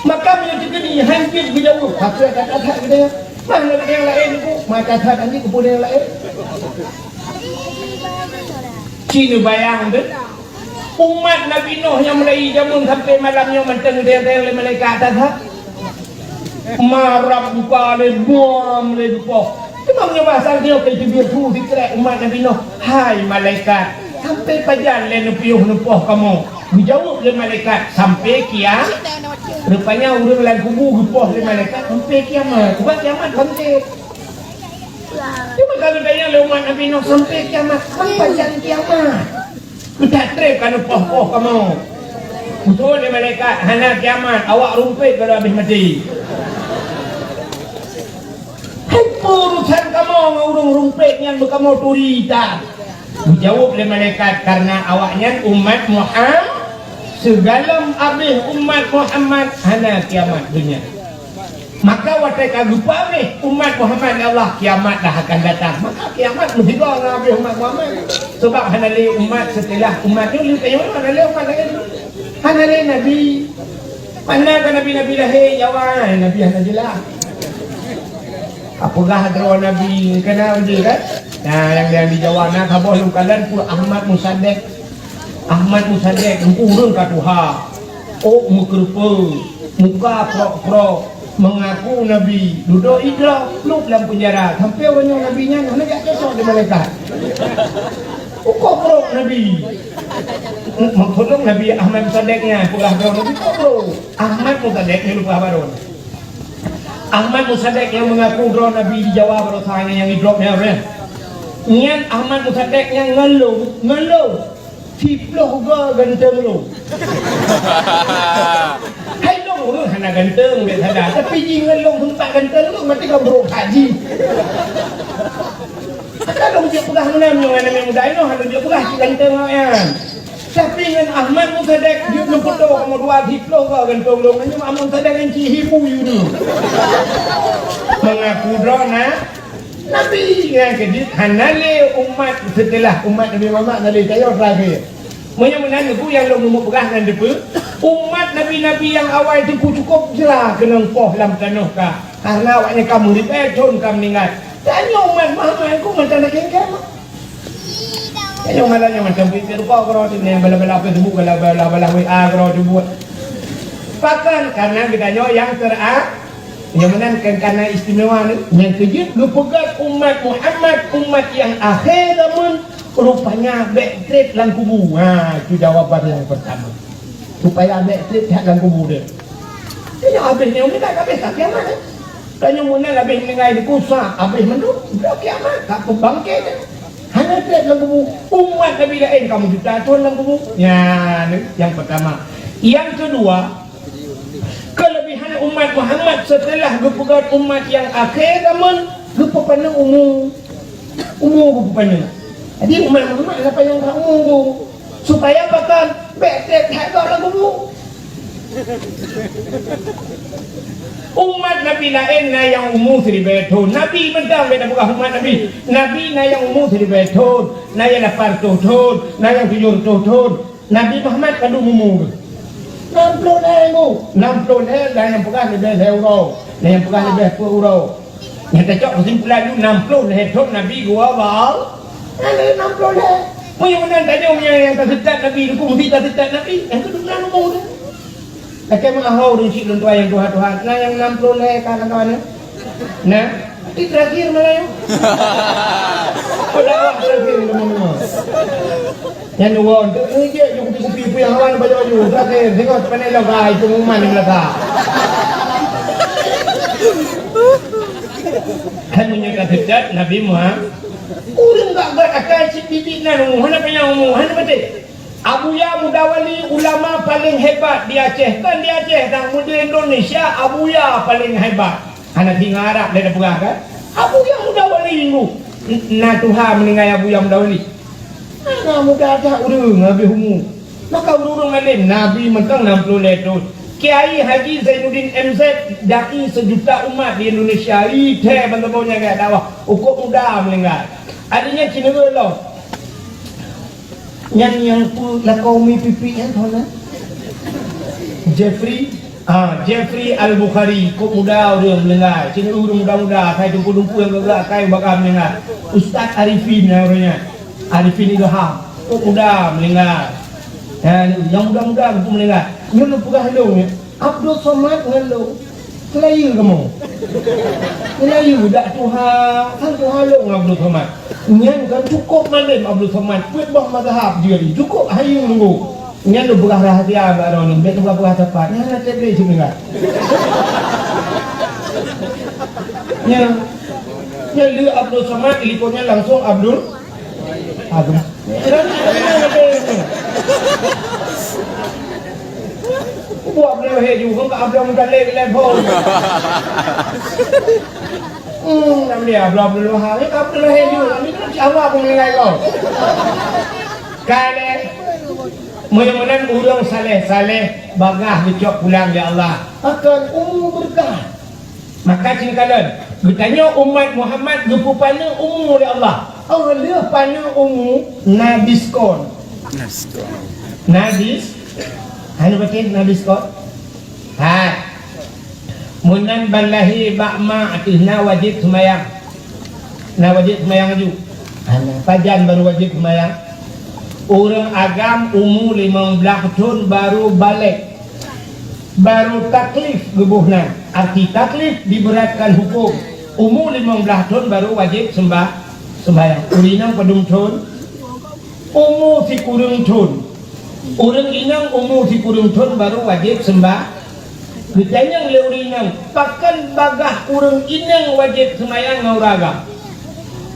Maka meunyoe teukeudi hanjeuet geujaweueb, pakon that-that geutanyoe. Mah na geutanyoe laén tu. Maka that-that nyan keupeue nyang laén. Ci neubayang deh, umat Nabi Nuh nyang mulai jameun sampai malam nyoe mantong geutanyong lé malaikat that-that. Man rabbuka lé buam lé geupoh. Teuma meunyoe basa nyoe ka teubiet su sikrek umat Nabi Nuh, "Hai malaikat, sampai pajan lé neupiôh neupoh kamoe?" Geujaweueb lé malaikat, "Sampai kia-," rupanya ureuëng lam kubu geupoh lé malaikat, "Sampai kiamat." Sebab kiamat bangkét. Cuma kalau tanya lé umat Nabi Nuh sampai kiamat, sampai pajan kiamat. Kita trép ka neupoh-poh kamoe. Beutôi lé malaikat, hana kiamat, awak rumpét kalau habéh maté. Hai peue urusan kamoe ngon ureuëng rumpét nyang beukamoe turi that? Geujaweueb lé malaikat, "Karena awaknyan umat Muhammad, sigohlom habéh umat Muhammad hana kiamat donya." Maka watée ka geupeuhabéh umat Muhammad lé Allah, kiamat dah akan datang. Maka kiamat meusigoe ngon habéh umat Muhammad. Sebab hana lé umat seuteulah umat nyoe, lé tanyoe hana lé umat laén. Hana lé nabi. Mana ka nabi-nabi lahé, Jawa, nabi hana jeulaih. Ka peugah droe nabi, keunan je kan? Nah, nyang, nyang di Jawa na saboh lôn kalon peue Ahmad Musaddiq. Ahmad Musaddiq, ureuëng ka tuha. Ôk meukeureupeue, muka prok-prok, mengaku nabi, dudoe idroe, plup lam penjara, sampoe uroe nyoe nabi nyan hana jak cocok di malaikat. Ukoe prok nabi. Maksud lôn Nabi Ahmad Musaddiq nyan, peugah droe nabi, ukoe prok. Ahmad Musaddiq nyan peugah baroe. Ahmad Musaddiq nyang mengaku droe nabi di Jawa baroe saha nyan nyang idrop nyan, eh. Nyan Ahmad Musaddiq nyang ngon lôn, ngon lôn. Siploh goe ganteng lôn. Hai lôn ureuëng hana ganteng, biasa dah. Tapi jih ngon lôn seumpat ganteng lôn, mati ka brok haji. Maka lôn jeuet peugah meunan nyoe ngon aneuk muda inoe, lôn jeuet peugah cit ganteng awaknyan. Tapi ngon Ahmad Musaddiq, jeuet lôn peutoe kamoe dua siploh goe ganteng lôn, nyoe Ahmad Musaddiq nyan cit hibu yue. Mengaku droe na Nabi nyang keujeuet hana lé umat seuteulah umat Nabi Muhammad, hana lé, tanyoe terakhé. Meunyoe meunan, Teungku, nyang lôn meunyoe peugah nyan dipeue, umat nabi-nabi nyang awai Teungku cukôp jra keunong poh lam tanoh ka, kareuna awaknyan ka meuribèe thon ka meuninggai. Tanyoe umat Muhammad, Teungku, mantong na kengkeng. Tanyoe malam nyoe macam pih rupa keudroe teuh, bala-bala Facebook, bala-bala W A keudroe teuh buet. Pakon? Kareuna geutanyoe nyang tera-, Nyang meunan kan kana istimewa ni, nyang keujeuet geupeugöt umat Muhammad, umat nyang akhé zaman, rupanya bèk trép lam kubu. Ha, itu jawaban nyang pertama. Supaya bèk trép that lam kubu dia. Tanyoe habéh nyoe meunan, habéh ka kiamat, eh. Tanyoe meunan habéh meuninggai dikusak, habéh mandum, udah kiamat, ka peubangkét dia. Hana trép lam kubu. Umat Nabi laén ka meujuta thon lam kubu. Nyan, nyang pertama. Nyang keudua, Keulebihan umat Muhammad seuteulah geupeugöt umat nyang akhé zaman, geupeupaneuk umu. Umu geupeupaneuk. Jadi, umat Muhammad na panyang that umu geuh. Supaya pakon? Bèk trép that gob lam kubu. Umat Nabi laén na nyang umu siribèe thon. Nabi mantong, bèk tapeugah umat Nabi. Nabi na nyang umu siribèe thon, na nyang lapan reutôh thon, na nyang tujoh reutôh thon. Nabi Muhammad padum umu geuh? Nam ploh lhèe, Teungku. Nam ploh lhèe, na nyang peugah leubèh lhèe uroe, na nyang peugah leubèh peuet uroe. Nyang tacok keusimpulan nyoe, nam ploh lhèe thon Nabi geuwoe bak Allah. Nyan nam ploh lhèe. Meunyoe meunan tanyoe nyang, nyang taseutôt Nabi, Teungku, meusti taseutôt Nabi. Nyang keudua na umu geuh. Lakèe meu'ah ureueng chik lôn tuan nyang tuha-tuha, na nyang nam ploh lhèe ka lakoe nyoe? Na? Di terakhir malah nyoe. Pada awak terakhir teman-teman. Nyang dua, untuk ni je, cukup sepi pun yang awal baju-baju. Terakhir, tengok tepat ni lah, guys, pengumuman di belakang. Kan meunyoe ka seutôt Nabi Muhammad. Ureueng gak-gak akai cit bibit nan umu, hana panyang umu, hana maté. Abuya Mudawali ulama paléng hebat di Aceh, kon di Aceh, dan di Indonesia Abuya paléng hebat. Hana singoh Arab lé tapeugah kan? Abuya Mudawali bu. N-, na tuha meuninggai Abuya Mudawali. Hana muda that ureueng habéh umu. Maka ureueng-ureueng alim, Nabi mantong nam ploh lhèe thon. Kiai Haji Zainuddin M Z, dai sejuta umat di Indonesia, ithèe ban saboh nyang geujak dakwah, ukok muda meuninggai. Artinya, cina lom. Nyan nyang peue lakoe umi pipi nyan, hana? Jeffrey, ah, Jeffrey Al-Bukhari, kok muda ureueng meuninggai. Cit ureueng muda-muda, akai dumpeue-dumpeue nyang geugerak akai bagah meuninggai. Ustaz Arifin nyan ureueng nyan. Arifin Ilham, kok muda meuninggai. Nyan, nyang muda-muda geupeu meuninggai. Nyoe lôn peugah lôn nyoe. Abdul Somad ngon lôn, seulayeue kamoe. Seulayeue dak tuha, sang tuha lôn ngon Abdul Somad. Nyan kan cukôp malém Abdul Somad, peuet boh mazhab jih, cukôp hayeue lôn. Nyan lôn peugah rahsia bak droeneuh, bèk neupeugah-peugah sapat. Nyan hana trép lé cit deungon. Nyan. Nyan le Abdul Somad, likotnya langsung Abdul Agung. Buat Abdul Wahid juga, Abdul Muttalib level. Hmm, nama dia Abdul, Abdul Wahab. Ni Abdul Wahid juga. Ni kan siapa pun menilai kau? Kali. Meunyoe meunan ureuëng saleh-saleh bagah geucok pulang, ya Allah, akan umu berkah. Maka cingkalon, geutanyoe umat Muhammad geupeupaneuk umu lé Allah. Oh, lheueh paneuk umu na diskon. Na dis-, hana beutôi na diskon? Hai. Meunan ban lahé bak mak teuh na wajéb seumayang. Na wajéb seumayang aju. Hana, pajan baru wajéb seumayang? Ureuëng agam umu limong blaih thon baru balek. Baru taklif geuboh nan. Arti taklif, diberatkan hukum. Umu limong blaih thon baru wajéb seumba-, seumbayang. Ureuëng inong padum thon? Umu sikureueng thon. Ureuëng inong umu sikureueng thon baru wajéb seumba-, geutanyong lé ureuëng inong, pakon bagah ureuëng inong wajéb seumayang ngon ureuëng agam?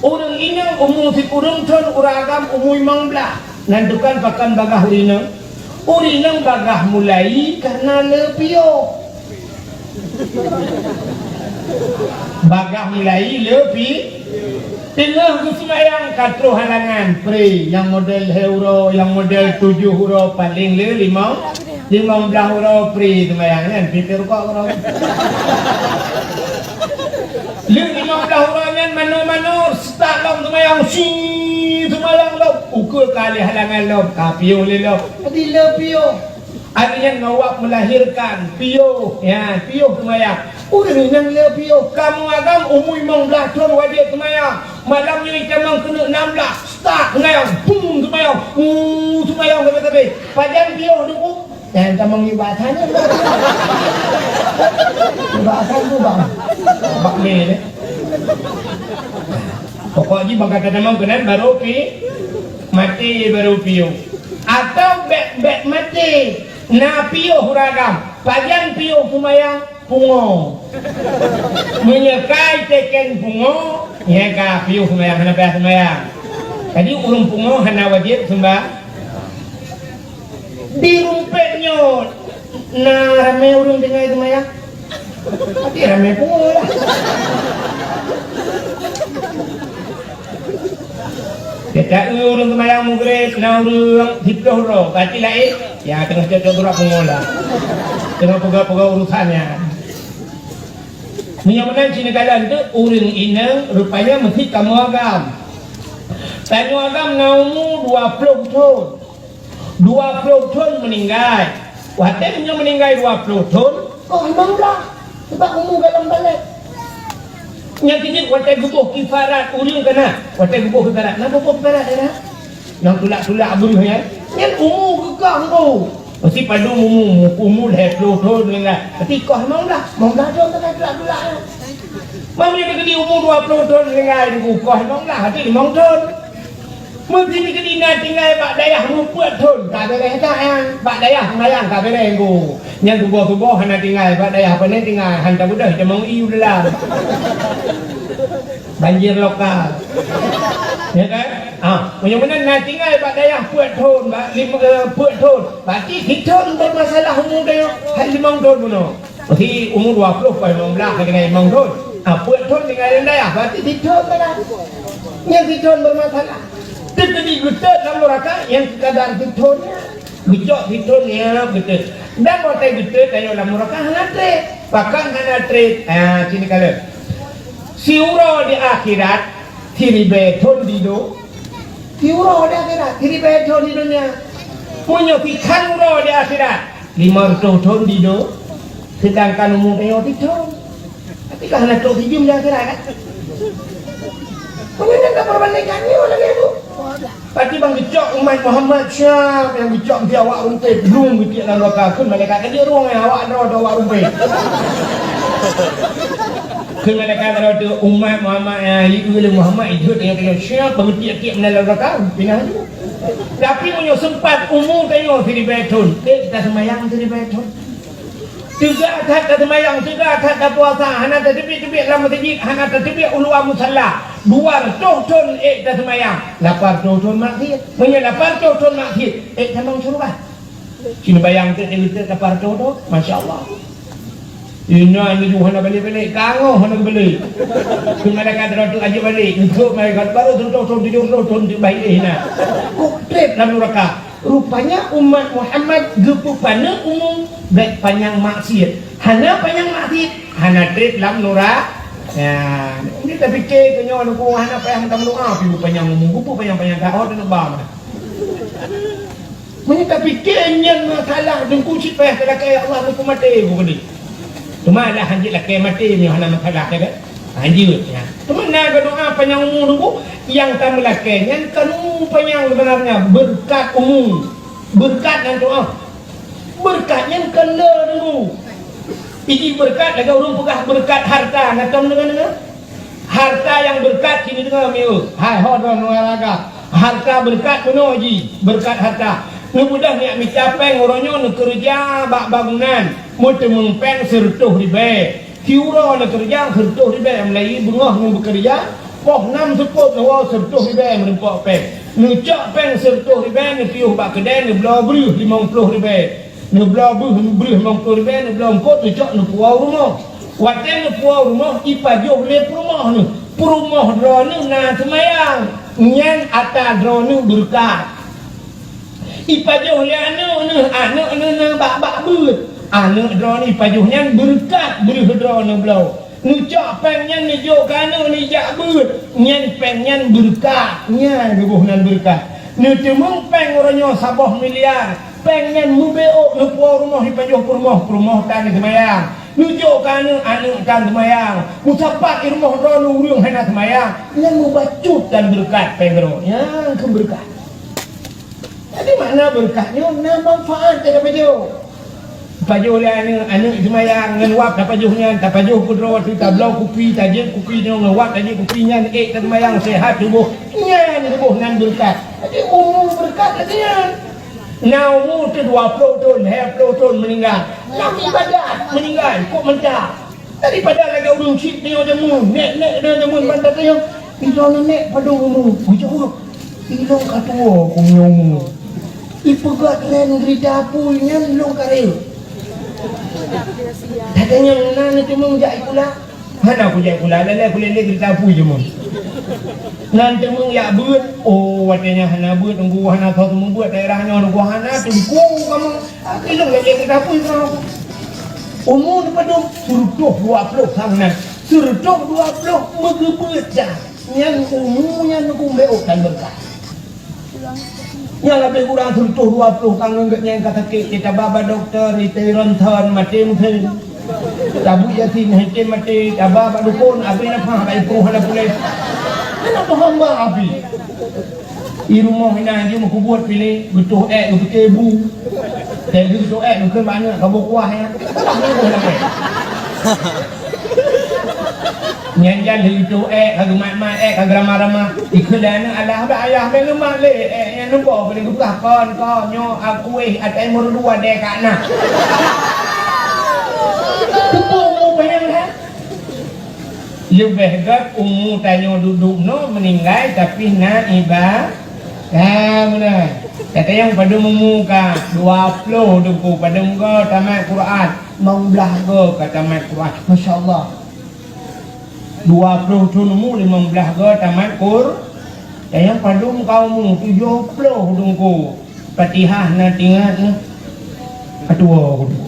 Ureuëng inong umu sikureueng thon, ureuëng agam umu limong blaih. Nan tukang pakon bagah ureuëng inong? Ureuëng inong bagah mulai kareuna le piôh. Bagah mulai le pi-, teungoh geuseumayang ka troh halangan, pri, nyang model lhée uroe, nyang model tujoh uroe, paléng le limong, limong blaih uroe pri seumayang nyan, pipéh rukok uroe. Le limong blaih uroe nyan manoe-manoe start lom seumayang, si seumayang lom, ukeue ka lé halangan lom, ka piôh lé lom. Jadi le piôh. Artinya, ngon wab melahirkan, piôh, ya, piôh seumayang. Ureuëng inong le piôh, kamoe agam umu limong blaih thon wajéb seumayang. Malam nyoe itamong keuneuk nam blaih, start seumayang, bum seumayang, bum seumayang sabe-sabe. Pajan piôh Teungku? Nyang tamong nibak sana. Nibak sana tu, bang. Bak ni, ni. Pokok jih bang kata tamong keunan baru pi-, maté baru piôh. Atau bék-bék maté, na piôh ureuëng agam. Pajan piôh seumayang? Pungo. Meunyoe ka iteken pungo, nyan ka piôh seumayang, hana payah seumayang. Jadi, ureuëng pungo hana wajéb seumba-, di rumpék nyoe na ramé ureuëng tinggai seumayang. Tapi ramé pungo lah. Gata ureuëng seumayang Maghrib, na ureuëng siplôh droe, berarti laén, ya, teungoh cocok surat pungo lah. Teungoh peugah-peugah urusan nyan. Meunyoe meunan cit neukalon teuk ureuëng inong, rupanya meusti kamoe agam. Tanyoe agam na umu dua ploh thon. Dua ploh thon meuninggai. Watée nyoe meuninggai dua ploh thon, koh limong blaih, sabab umu golom balek. Nyang keuneuk watée geuboh kifarat ureuëng keunan, watée geuboh kifarat, na geuboh kifarat, ya? Nyang tulak-tulak beuh nyan, nyan umu geukoh engko. Meusti padum umu, umu lhée ploh thon meuninggai. Berarti koh limong blaih, limong blaih thon teuka tulak-tulak nyan. Meunyoe teukeudi umu dua ploh thon meuninggai, koh limong blaih, berarti limong thon. Meukeunyoe na tinggai bak dayah meupeue thon, ka beureh that nyan. Bak dayah seumayang ka beureh engko. Nyang tuboh-tuboh hana tinggai, bak dayah pane tinggai, han tabeudôh tamong ié u dalam. Banjir lokal. Ya kan? Ah, meunyoe meunan na tinggai bak dayah peuet thon, bak lim-, eh, peuet thon. Berarti sithon bermasalah umu dayah, hai limong thon bunoe. Berarti umu dua ploh, limong blaih, ka tinggai limong thon. Ah, peuet thon tinggai lam dayah, berarti sithon salah. Nyang sithon bermasalah. Teukeudi geutot lam neuraka nyang sekadar sithon nyan. Geucok sithon nyan geutot. Dan watée geutot tanyoe lam neuraka hana treb. Pakon hana treb? Ah, sini kalon. Siuroe di akhirat, siribée thon di do-, Siuroe di akhirat, siribée thon di donya. Meunyoe sikhan uroe di akhirat, limong reutôh thon di do-, seudangkan umu tanyoe sithon. Tapi ka hana trok sijeuem di akhirat, kan? Meunyoe nyan tapeubandingkan nyoe lagée tu. Pati ban geucok umat Muhammad siap nyang geucok di awak rumpé, lom geutiek lam neuraka, kheun malaikat, "Ka jeuet rueng awak droe atau awak rumpé." Kheun malaikat, "Kalau tu umat Muhammad nyang ieu lé Muhammad, ijeuet nyang kena siap, beutiek-tiek meunan lam neuraka, pinah ju." Tapi meunyoe sempat umu tanyoe siribée thon, eh, kita seumayang siribée thon. Teuga that taseumayang, teuga that tapuasa, hana tateubiet-teubiet lam meuseujid, hana tateubiet u luwa musalla. Dua reutôh thon ék taseumayang, lapan reutôh thon maksiet. Meunyoe lapan reutôh thon maksiet, ék tamong syeuruga. Sinoe bayang teuh, teuh, teuh, lapan reutôh thon, masya Allah. Inan laju hana balek-balek, kangoh hana geubeli. Keu malaikat droe teuh ajoe balek, untuk malaikat baru reutôh thon, tujoh reutôh thon teuk bahi na. Kok treb lam nuraka. Rupanya umat Muhammad geupeupaneuk umu bèk panyang maksiet. Hana panyang maksiet, hana treb lam nura-, ya, ini tapike keu nyoe nunggu hana payah meutameudoa, pi beupanyang umu, beupanyang-panyang dah, oh, teuneuba meunan. Meunyoe tapike nyan masalah, teungku cit payah talakèe, ya Allah, teungku maté, bu keudeh. Teuma lah hanjeuet lakèe maté meunyoe hana masalah, ya kan? Hanjeuet, ya. Teuma na geudoa panyang umu teungku, nyang ka meulakèe nyan kan umu panyang sebenarnya, beureukat umu. Beureukat nyan doa. Beureukat nyan kan le teungku. Iji beureukat lagèe ureueng peugah beureukat harta, na tom deungoe-deungoe? Harta nyang beureukat cit neudeungoe mieu. Hai ho droe ngon raga. Harta beureukat bunoe jih, beureukat harta. Neubeudôh nyak mita pèng uroe nyoe neukeureuja bak bangunan, meuteumeung pèng sireutôh ribèe. Siuroe neukeureuja sireutôh ribèe, meulayeue beungoh neubekeureuja, poh nam seupôt neuwoe sireutôh ribèe meureumpok pèng. Neucok pèng sireutôh ribèe neupiôh bak keudè neubloe breuh limong ploh ribèe. Neubloe breuh, breuh limong ploh ribèe, neubloe eungkôt neucok neupuwoe u rumoh. Watèe neupuwoe u rumoh, ipajoh lé peurumoh neuh. Peurumoh droeneuh na seumayang, nyan ata droeneuh beureukat. Ipajoh lé aneuk neuh, aneuk neuh na bak-bak beuet. Aneuk droeneuh ipajoh nyan beureukat breuh droeneuh bloe. Neucok pèng nyan neujok keu aneuk neujak beuet, nyan pèng nyan beureukat, nyan geuboh nan beureukat. Neuteumeung pèng uroe nyoe saboh miliar, pèng nyan meubeuôk neupuwoe rumoh ipajoh peurumoh, peurumoh tan seumayang. Neujok keu aneuk, aneuk tan seumayang. Meusapat i rumoh droeneuh ureueng hana seumayang, nyan meubacut tan beureukat pèng droe, nyan kheun beureukat. Jadi makna beureukat nyoe na manfaat tapajoh. Tapajoh lé aneuk, aneuk seumayang ngon wab tapajoh nyan, tapajoh keudroe teuh tabloe kupi, tajeuet kupi nyoe ngon wab tajeuet kupi nyan, ék taseumayang seuhat tuboh. Nyan tuboh nan beureukat. Jadi umu beureukat lagèe nyan. Na umu teuh dua ploh thon, lhèe ploh thon meuninggai. Lam ibadat meuninggai, kok mantap. Daripada lagèe ureueng chik nyoe jameun, nèk-nèk nyoe jameun ban tatanyong, "Ilôn nèk padum umu?" Geujaweueb, "Ilôn ka tuwo keu meunyoe umu." Ipeugah tren geurita apui nyan lôn ka rayeuk. Tatanyong na neuteumeung jak sikula? Hana kujak sikula, lé-lé kulét-lét geurita apui jameun. Nan teumeung jak beuet, oh, watèe nyan hana beuet, nunggu hana soe teumeubeuet daerah nyoe, nunggu hana teungku kamoe. Ilôn lagèe geurita apui keu umu neupadum, sireutôh dua ploh sang nan. Sireutôh dua ploh meugeubeuet dah. Nyan umu nyan neugumbéok tan beureukat. Nyang leubeh kurang sireutôh dua ploh sang nan geuh nyan ka sakét, taba bak dokto, ite ronsen, maté meusén. Tabui Yasin, hana maté, taba bak dukon, abéh nafah, bak ipoh hana puléh. Hana paham bah api. I rumoh inan jih meukubuet piléh, geutoh ék geupike bu. Teuh geutoh ék geukheun bak aneuk kaboh kuah nyan. Nyan jan geutoh ék, ka geumat-mat ék, ka geuramah-ramah. Ikheun lé aneuk, "Alah, bak ayah bèk neumat lé ék nyan neuboh keu geupeugah kon, kon nyoe akueh atai meureudu adèe ka na." Peue mu bayang, ha? Leubeh gèt umu tanyoe dudoe nyoe meuninggai, tapi na iba-, ha, meunan. Gata nyang padum umu ka, dua ploh teungku, padum goe tamat Quran, limong blaih goe ka tamat Quran. Masya Allah. Dua ploh thon umu, limong blaih goe tamat Qur-, Nyang padum ka umu tujoh ploh teungku, Fatihah na teuingat nyoe. Ka tuwo teungku.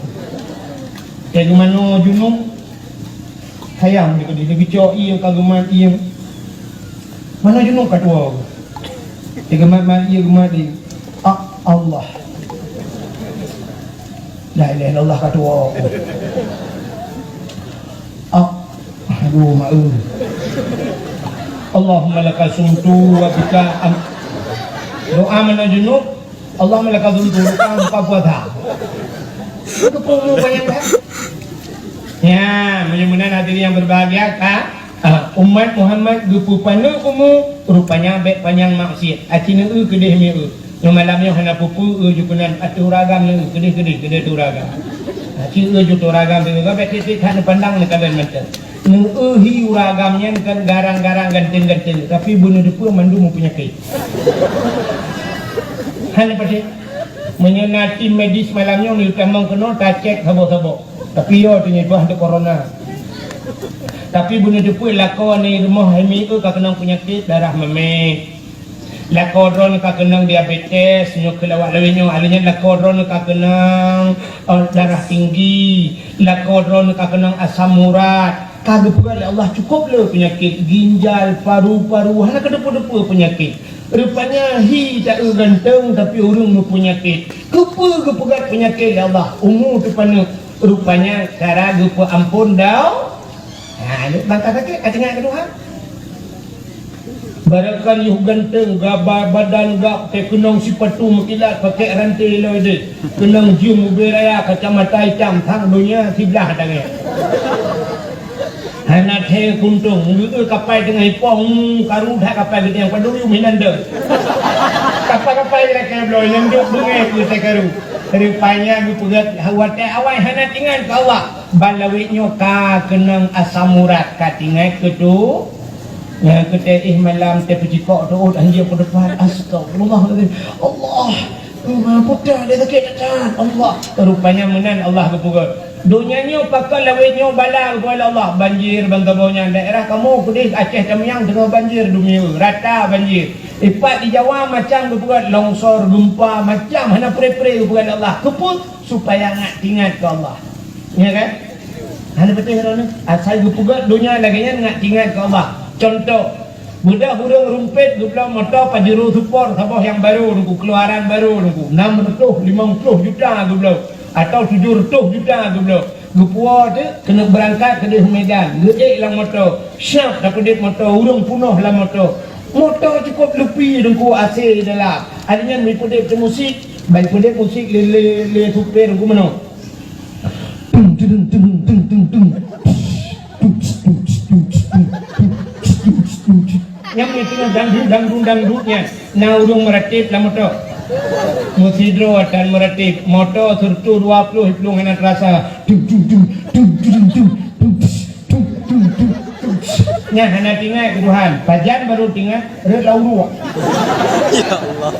Teuh geumanoe junub, sayang di keudeh, geucok ié ka geumat ié. Manoe junub ka tuwo. Teuh geumat-mat ié geumat ié. Ah, Allah. La ilaha illallah ka tuwo. Ah, aduh, mak, eh. Allahumma laka sumtu wa bika am-, doa manoe junub, Allahumma laka sumtu, doa buka puasa. Itu pun mau bayangkan. Ya, meunyoe meunan hadirin yang berbahagia, ka, ah, umat Muhammad geupeupaneuk umu, rupanya bèk panyang maksiat. Aci neu keudeh mieu. Nyoe malam nyoe hana peue-peue, eh, ju keunan ateueh uragam neu, keudeh-keudeh, keudeh ateueh uragam. Ci eu juto uragam tu, ka bèk tiep-tiep that neupandang neukalon mantong. Neueu hi uragam nyan kan garang-garang ganteng-ganteng, tapi beuneuteupeu mandum meupeunyakét. Hana patéh. Meunyoe na tim medis malam nyoe neutamong keunoe tacek saboh-saboh. Tapi yo tu nyoe bah de corona. Tapi beuneuteupeu lakoe ni rumoh hai mi eu ka keunong peunyakét darah mamèh. Lakoe droeneuh ka keunong diabetes, nyoe keu lawak lawét nyoe, alèh nyan lakoe droeneuh ka keunong, eh, darah tinggi, lakoe droeneuh ka keunong asam urat. Ka geupeugah lé Allah cukôp le peunyakét ginjal, paru-paru, hana keudeupeue-deupeue peunyakét. Rupanya hi ta eu ganteng tapi ureueng meupeunyakét. Keupeue geupeugah peunyakét lé Allah? Umu teupaneuk. Rupanya cara geupeuamphon dau-, ha, nyoe bangka sakét, até ingat keu Tuhan. Barangkan yôh ganteng, gaba badan gak, teukeunong sipatu meukilat, pakèk ranté lôi deh. Keunong jeuem ubé raya, kacamata itam, thang donya siblah tangai. Hana thèe kuntông, ngeue kapai teungoh ipoh, hmm, karu that kapai geutanyoe padum yum hinan deuh. Kapai-kapai lakèe bloe nyang duek beungèh keu teukaru. Rupanya geupeugah watèe awai hana teuingat keu Allah. Ban lawét nyoe ka keunong asam urat, ka teuingat keu tu. Nyang keu teuh malam teuh peucikok teuôt hanjeuet peudeupat. Astagfirullahalazim. Allah. Maha Putra dia sakét that. Allah. Rupanya meunan Allah geupeugah. Donya nyoe pakon lawét nyoe bala geupeugah lé Allah. Banjir ban saboh nyan. Daerah kamoe keudeh Aceh Tamiang teungoh banjir dunia. Rata banjir. Ipat di Jawa macam geupeugah longsor, gempa, macam hana pre-pre geupeugah lé Allah. Keupeue? Supaya ngat teuingat keu Allah. Ya kan? Hana beutôi droeneuh. Asai geupeugah donya lagèe nyan ngat teuingat keu Allah. Contoh, beudah ureueng rumpet geubloe moto Pajero Sport saboh nyang barô nungku, keluaran barô nungku, enam ratus lima puluh juta geubloe atau tujuh ratus juta geubloe. Geupuwoe teuk keuneuk beurangkat keudeh u Medan, geuék lam moto, syab tapeudeb moto, ureueng peunoh lam moto. Moto cukôp leupi nungku A C dalam. Akhé nyan mipeudeb teuh musik, ban peudeb musik lé, lé, lé supir nungku meunoe. Tung, tudung, tudung, tung, tung, tung. Tung, tung, tung, tung, tung, tung, tung, tung, tung. Nyang penting dangdut, dangdut, dangdut nyan. Na ureueng meuratéb lam moto. Meusidroe tan meuratéb. Moto sireutoh dua ploh iplueng hana teurasa. Tung, tung, tung, tung, tudung, tung, tung, tung, tung, tung, tung. Nyan hana teuingat keu Tuhan. Pajan barô teuingat, rhot lam uruek. Ya Allah.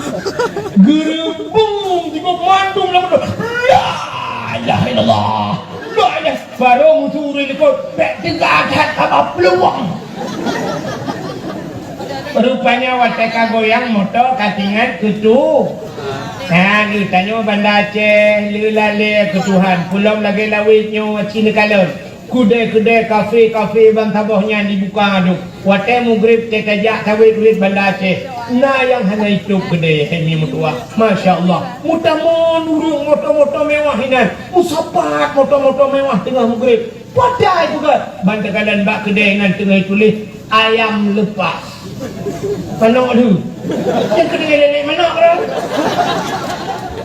Geureubong jikob mandum lam moto. La ilaha illallah. La ilaha. Barô musoh ureueng likot, bèk teuga that haba peuluwang. Rupanya watèe ka goyang moto ka teuingat keu tu. Nah, geutanyoe Banda Aceh, le lalè keu Tuhan. Peulom lagèe lawét nyoe ci neukalon. Keudè-keudè, kafe-kafe ban saboh nyan dibuka dum. Watèe mugreb teuh tajak sabe-sabe Banda Aceh, na nyang hana itôb keudè hai mi meutuah. Masya Allah. Meutamong ureueng moto-moto mewah inan. Meusapat moto-moto mewah teungoh mugreb. Patai peugah. Ban teukalon bak keudè nyan teungoh ituléh, "Ayam lepas." Manok lheueh. Nyang keuneuk lé manok lom.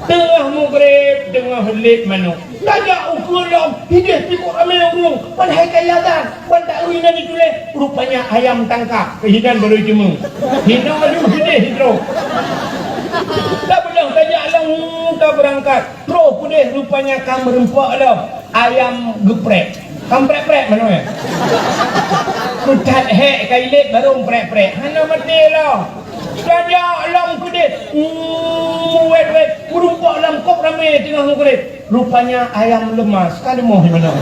Teungoh mugreb, teungoh lét manok. Tajak ukeue lom, hideh pih kok ramé ureueng, padahai ka azan, ban taeu inan ituléh, rupanya ayam tangkap, keu hinan barô jiteumé. Hinoe lheueh hideh sidroe. Tabeudôh tajak lom, tabeurangkat. Troh peudeh rupanya ka meureumpok lom, ayam geuprek. Ka meurek-prek meunoe. Meuthat hék ka ilét barô meurek-prek. Hana maté lom. Tajak lom keudeh. Hmm, wet-wet. Meureumpok lam kop ramé teungoh mugreb. Rupanya ayam lemas, ka leumoh meunan.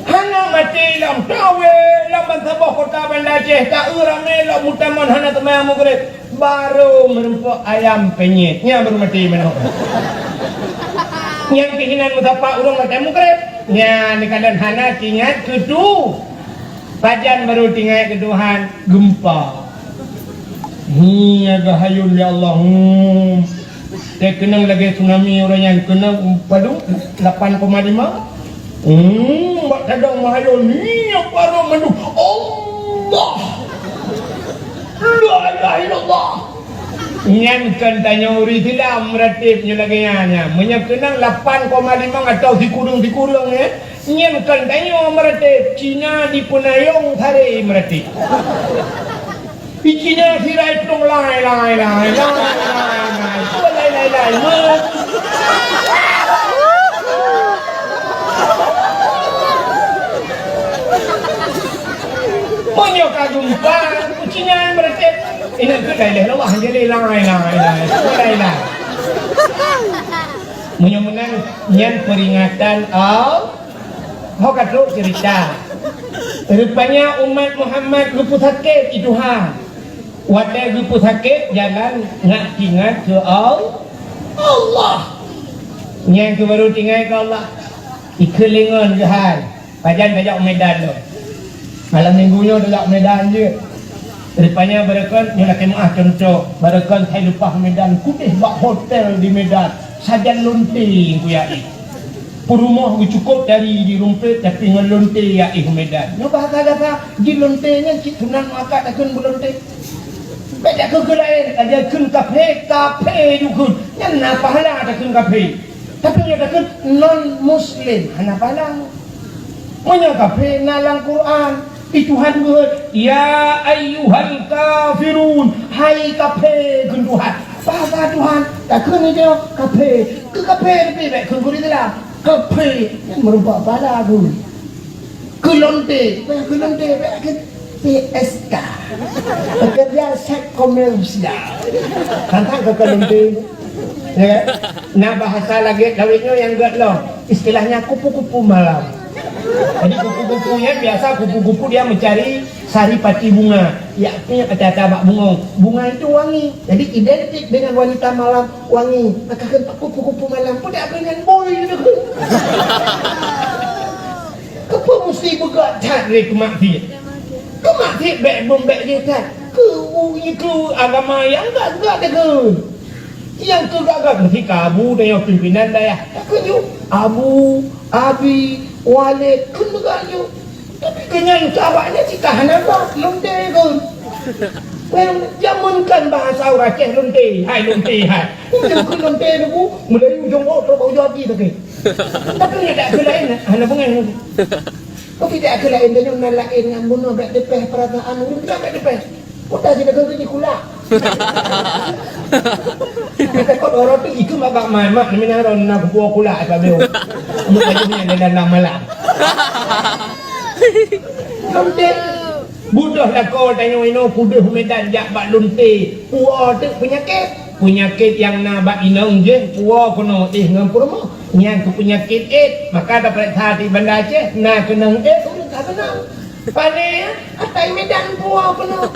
Hana maté lom, tawe lom ban saboh kota Banda Aceh, taeu ramé lom meutamong hana teuma mugreb. Barô meureumpok ayam penyet, nyan barô maté manok. Nyan keuh inan meusapat ureueng watèe mugreb. Nyan neukalon hana teuingat keu tu. Pajan barô teuingat keu Tuhan, geumpa. Hi, agak hayôn, ya Allah. Hmm. Teukeunong lagèe tsunami uroe nyan, keunong padum lapan koma lima. Hmm, bak tadong meuhayôn, hi, apa rôh mandum. Allah! La ilaha illallah! Nyan kon tanyoe ureueng Islam meuratéb nyoe lagèe nyan, nyan. Meunyoe keunong lapan koma lima atau sikureueng-sikureueng, eh, nyan kon tanyoe meuratéb. Cina di Peunayong Saré meuratéb. Di Cina sirai tong lai, lai, lai, lai, lai, lai. Lai, lai, lai, lai. Meunyoe ka geumpa, kucingan meureutet. Ingat keu laileh Allah, jadi lai, lai, lai, lai, lai. Meunyoe meunan, nyan peuringatan Allah. Ho ka trok ceurita. Rupanya umat Muhammad geupeusakét di Tuhan. Watée geupeusakét, jalan ngat ingat keu Allah. Nyan keuh baru tinggai keu Allah. Ikeu lingon geuhai. Pajan tajak u Medan tu. Malam minggu nyoe tajak u Medan jeuet. Rupanya barokon nyoe lakée meuah contoh. Barokon hai leupah Medan, kudeh bak hotel di Medan. Sajan lonte kuyak ih. Peurumoh geucukôp dari di rumpet tapi ngon lonte yak ih u Medan. Nyoe bahasa gata, ji lonte nyan cit tunan meuakat takheun beulonte. Bék takheun keu laén, aja kheun kaphé, kaphé ju kheun. Nyan na pahala takheun kaphé. Tapi nyoe takheun non muslim, hana pahala. Meunyoe kaphé na lam Quran, di Tuhan geuheuet, "Ya ayyuhal kafirun, hai kaphé," kheun Tuhan. Bahasa Tuhan, takheun nyoe kaphé. Keu kaphé tapi bék kheun keu Islam. Kaphé, nyan meurumpok bala geuh. Keu lonte, bék kheun lonte, bék kheun P S K. Pekerja seks komersial. Tantang keu lonte. Ya kan? Nah, bahasa lagée lawét nyoe nyang gét lom. Istilahnya kupu-kupu malam. Jadi kupu-kupu nyan biasa kupu-kupu dia mencari saripati bunga. Ya, artinya kata-kata bak bungong. Bunga itu wangi. Jadi identik dengan wanita malam, wangi. Maka kan kupu-kupu malam pun dia akan nyan boy gitu. Keupeue meusti beugét that lé keumaksiet? Keumaksiet bék beumbék jih that. Keu, keu agama nyang gét-gét deungon. Nyang keu gét-gét meusti ka abu tanyoe pimpinan dayah. Takheun ju abu, abi, walid, kheun beugét ju. Tapi keu nyan keu awak nyan cit ka hana gét, lonte kheun. Nyan jameun kan bahasa ureueng Aceh lonte, hai lonte hai. Nyan kheun lonte tu, Meulayu jong ôk trok bak ujoe api sakét. Tapi nyan dak keu laén, hana beungéh. Tapi dak keu laén, tanyoe na laén nyang bunoe bék teupéh peurasaan ureueng, bék teupéh. Udah sida keu jih kulak. Kata kok orang tu itu mak bak mai, mak, mina ron na kupu kulak apa beu. Amu kaji ni ada dalam malam. Lonte. Budoh lakoe tanyoe inoe pudeuh Medan jak bak lonte. Puwoe teuk peunyakét. Peunyakét nyang na bak inong jih puwoe keunoe éh ngon peurumoh. Nyan keu peunyakét éh. Maka tapareksa di Banda Aceh na keunong éh ureueng ka keunong. Pane, atai Medan puwoe keunoe.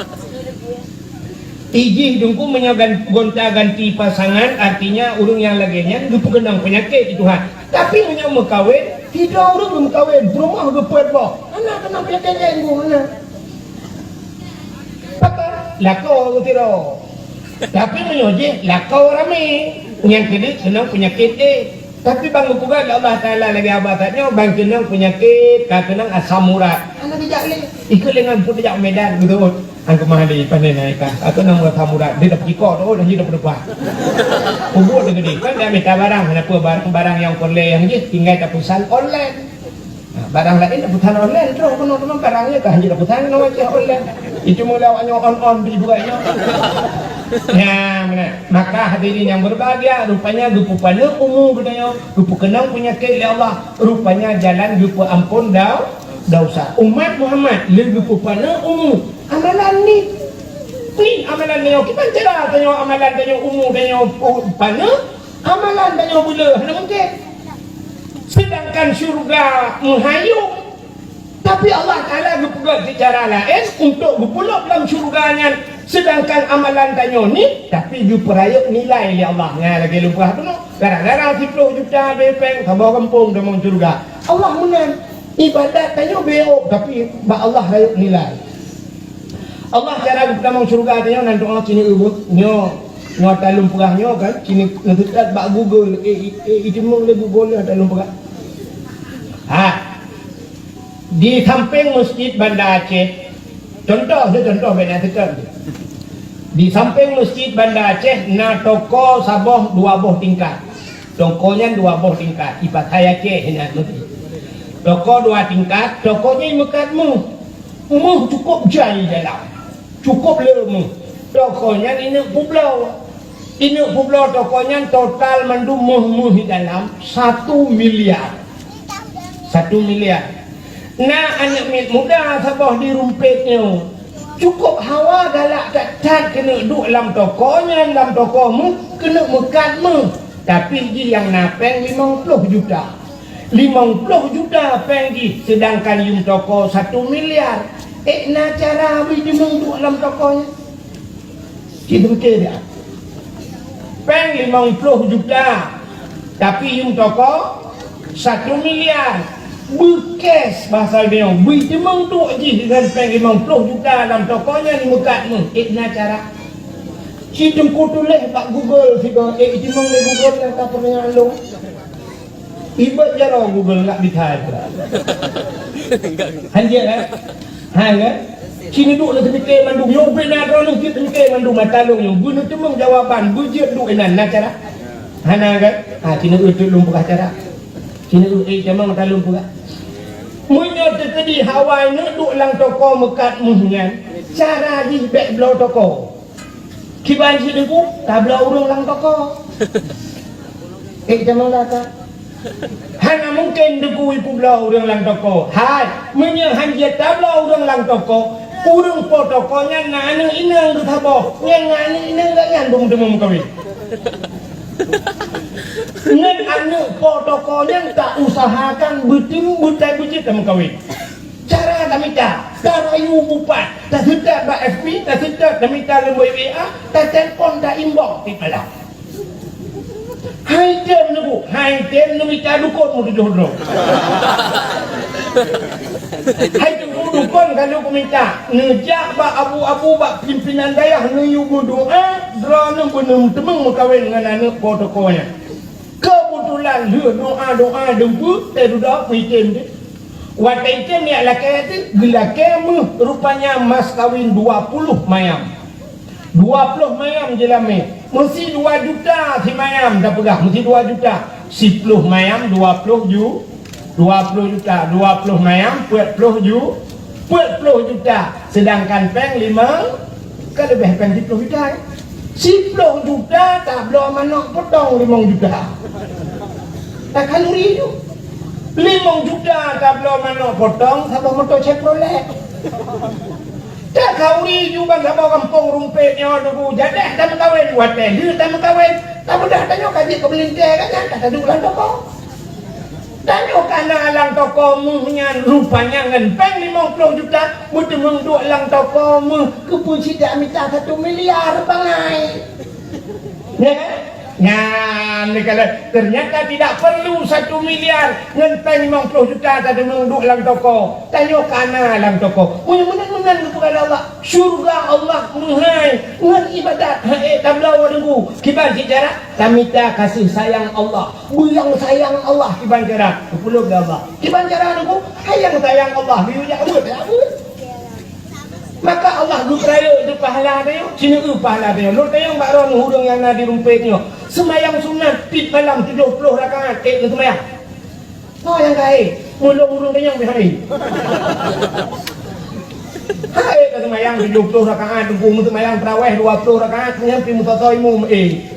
Ijih dungku meunyoe gan-, gonta ganti pasangan, artinya ureueng nyang lagée nyan geupeukeunong peunyakét di Tuhan. Tapi meunyoe meukawen, sidroe ureueng geumeukawen, peurumoh geupeuet boh. Hana keunong peunyakét laén geuh, hana. Pakon? Lakoe geusidroe. Tapi meunyoe jih lakoe ramé, nyang keudeh keunong peunyakét éh. Tapi ban geupeugah lé Allah Taala lagée haba that nyoe, ban keunong peunyakét, ka keunong asam urat. Hana jijak lé. Ikeu lé ngon peuet jak Medan beutôi. Angkeu mahali panen hai ka. Ka keunong asam urat, dia dapat jikok tu, dah jidap depan. Ubuk dia gede. Kan dia minta barang, kenapa barang-barang yang perlu yang je tinggal tak pesan online. Nah, barang lain dah pesan online terus, penuh teman barangnya kan je dah pesan dengan wajah online. Itu mula awaknya on-on beli bukannya. Ya, benar. Maka hadirin yang berbahagia, rupanya geupeupaneuk umu geutanyoe, geupeukeunong peunyakét lé Allah, rupanya jalan geupeuampon dau-, dosa. Umat Muhammad lé geupeupaneuk umu, amalan ni. Ni amalan tanyoe, kiban cara tanyoe amalan tanyoe umu tanyoe, oh, paneuk, amalan tanyoe beuleuh, hana mungkin. Sedangkan syurga meuhayong. Tapi Allah Taala geupeugah sicara laén untuk geupeulob lam syurga nyan, sedangkan amalan tanyoe ni, tapi geupeurayeuk nilai lé Allah. Nyan lagée lumpah bunoe, gara-gara siploh juta bepeng saboh gampông tamong syurga. Allah meunan, ibadat tanyoe beok, tapi bak Allah rayeuk nilai. Allah cara geupeudamong syurga tanyoe nan doa sini ubeuh, nyoe, nyoe ata lumpah nyoe kan, sini neuseutôt bak Google, eh, eh, eh, iteumong lé Google ata lumpah. Ha. Di sampéng Meuseujid Banda Aceh, contoh, nyoe contoh bék na teuka. Di sampéng Meuseujid Banda Aceh na toko saboh dua boh tingkat. Toko nyan dua boh tingkat, ipasai Aceh nyan meuseujid. Toko dua tingkat, toko nyan meukat meuh. Meuh cukôp jai dalam. Cukôp le meuh. Toko nyan ineuk peubloe. Ineuk peubloe toko nyan total mandum meuh-meuh di dalam satu miliar. Satu miliar. Na aneuk miet muda saboh di rumpet nyoe. Cukup hawa galak that-that keuneuk duek lam toko nyan, lam toko méuh, keuneuk meukat méuh. Tapi jih nyang na péng limong ploh juta. Limong ploh juta péng jih, seudangkan yum toko satu miliar. Ék na cara bri teumeung duek lam toko nyan? Cit teupike dia. Péng limong ploh juta, tapi yum toko satu miliar. Beukes bahasa dia, bri teumeung duek jih dengan péng limong ploh juta dalam toko nyan meukat méuh. Ék na cara. Si Teungku tuléh bak Google sigoe, ék teumeung lé Google nyang ka peureunah lôn. Ibet jaroe Google ngak bithai. Hanjeuet, eh? Hai, kan? Sini duek na teupike mandum. Nyoe ubé na droeneuh cit teupike mandum mata lôn nyoe. Beuneuh teumeung jawaban, beujeuet duek inan. Na cara? Hana, kan? Ha, sini eu teuk lôn peugah cara. Sini eu, eh, jamang mata lôn peugah. Meunyoe teukeudi hawa neuk duek lam toko meukat méuh nyan, cara jih bék bloe toko. Kiban cit Teungku, tabloe ureuëng lam toko. Eh, jamang laka. Hana mungken Teungku ipubloe ureuëng lam toko. Hai, meunyoe hanjeuet tabloe ureuëng lam toko, ureuëng po toko nyan na aneuk inong geuh saboh. Nyan na aneuk inong geuh nyan beumeuteumé meukawen. Ngon aneuk po toko nyan ta usahakan beuteumé beutai beujeuet tameukawen. Cara tamita, tarayu bupat, taseutôt bak F B, taseutôt tamita lam W A, tatelpon, ta inbox, tiep malam. Hai tem neubu, hai tem neumita dukon meutujoh droe. Hai tem dukon ka lheueh kumita, neujak bak abu-abu, bak pimpinan dayah, neuyue meudoa, droeneuh beuneuh teumeung meukawen ngon aneuk po toko nyan. Keubeutulan lheueh doa-doa deumpeue, teududoe meuitem deh. Watèe item jak lakèe teuh, geulakèe méuh, rupanya mas kawin dua puluh mayam. Dua ploh mayam jilamé. Meusi dua juta simayam tapeugah, meusi dua juta. Siploh mayam dua ploh ju-, dua ploh juta. Dua ploh mayam peuet ploh ju-, peuet ploh juta. Seudangkan péng limong, ka leubeh péng siploh juta. Siploh juta tabloe manok potong limong juta. Takhaluri ju. Limong juta tabloe manok potong saboh moto Chevrolet. Takhaluri ju ban saboh gampông rumpet nyoe Teungku. Jadeh tameukawen, watèe lheueh tameukawen, tamudah tanyoe ka jeuet keu meulintèe ka nyan, ka taduek lam toko. Tanyoe ka na lam toko méuh nyan, rupanya ngon péng limong ploh juta, beuteumeung duek lam toko méuh, keupeue cit dak mita satu miliar bangai. Ya kan? Nyan, ni kalau ternyata tidak perlu satu miliar ngon péng limong ploh juta tateumeung duek lam toko. Tanyoe ka na lam toko. Meunyoe meunan-meunan geupeugah lé Allah, syeuruga Allah meuhai ngon ibadat. Hai, tabloe Teungku. Kiban cit cara? Tamita kasih sayang Allah. Beu nyang sayang Allah kiban cara. Peulom lé Allah. Kiban cara Teungku? Hai nyang sayang Allah, geuyue jak buet, jak buet. Maka Allah geupeurayeuk di pahala tanyoe, sineuk eu pahala tanyoe. Lôn tanyong bak droeneuh ureuëng nyang na di rumpet nyoe. Seumayang sunat tiep malam tujoh ploh rakaat, ék neuseumayang? Soe nyang ka ék? Meulôn ureuëng tanyong pih hai. Hai ka seumayang tujoh ploh rakaat, Teungku, meuseumayang tarawih dua ploh rakaat, nyan pih meusoe-soe imum, ék.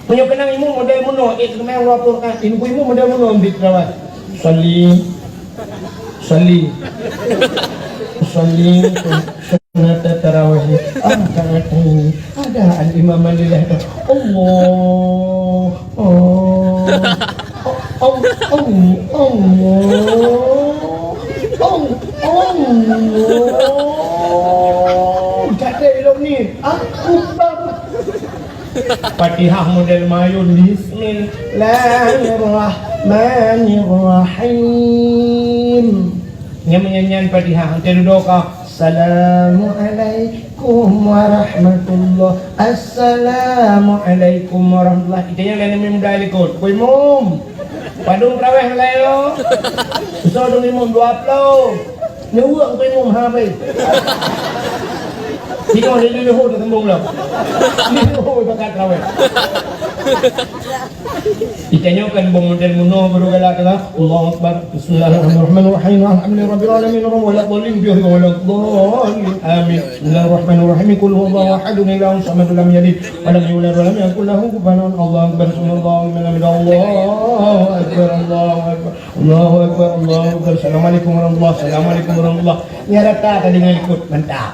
Meunyoe keunong imum model meunoe, ék seumayang dua ploh rakaat, Teungku, imum model meunoe di tarawih. Shalli. Shalli. Shalli. Sunat tarawih. Ah, sangat ini. Ada al-imam lillah tu. Allah. Oh. Allah. Allah. Allah. Allah. Jadi ilok ni. Aku bang. Fatihah model mayun. Bismillahirrahmanirrahim. Nyan meunyan Fatihah, teududoe ka, "Assalamualaikum warahmatullah. Assalamualaikum warahmatullah." Itanya lain imum dah likot. Kui imum. Padum tarawih mulai lo. Susah dong imum dua puluh. Nyuwek engkau imum ha baik. Sinoe di leho dah tembong lah. Leho bakat rawai. Ditanyoe kan bong model meunoe baru galak kata, Allahu Akbar. Bismillahirrahmanirrahim. Alhamdulillahirabbil alamin. Waladdallin. Waladdallin. Amin. Bismillahirrahmanirrahim. Qul huwallahu ahad. Allahu samad. Lam yalid walam yulad walam yakul lahu kufuwan ahad. Allahu Akbar. Subhanallah. Allahu Akbar. Allahu Akbar. Allahu Akbar. Allahu Akbar. Assalamualaikum warahmatullah. Assalamualaikum warahmatullah. Nyang rata tadi ngon ikut mantap.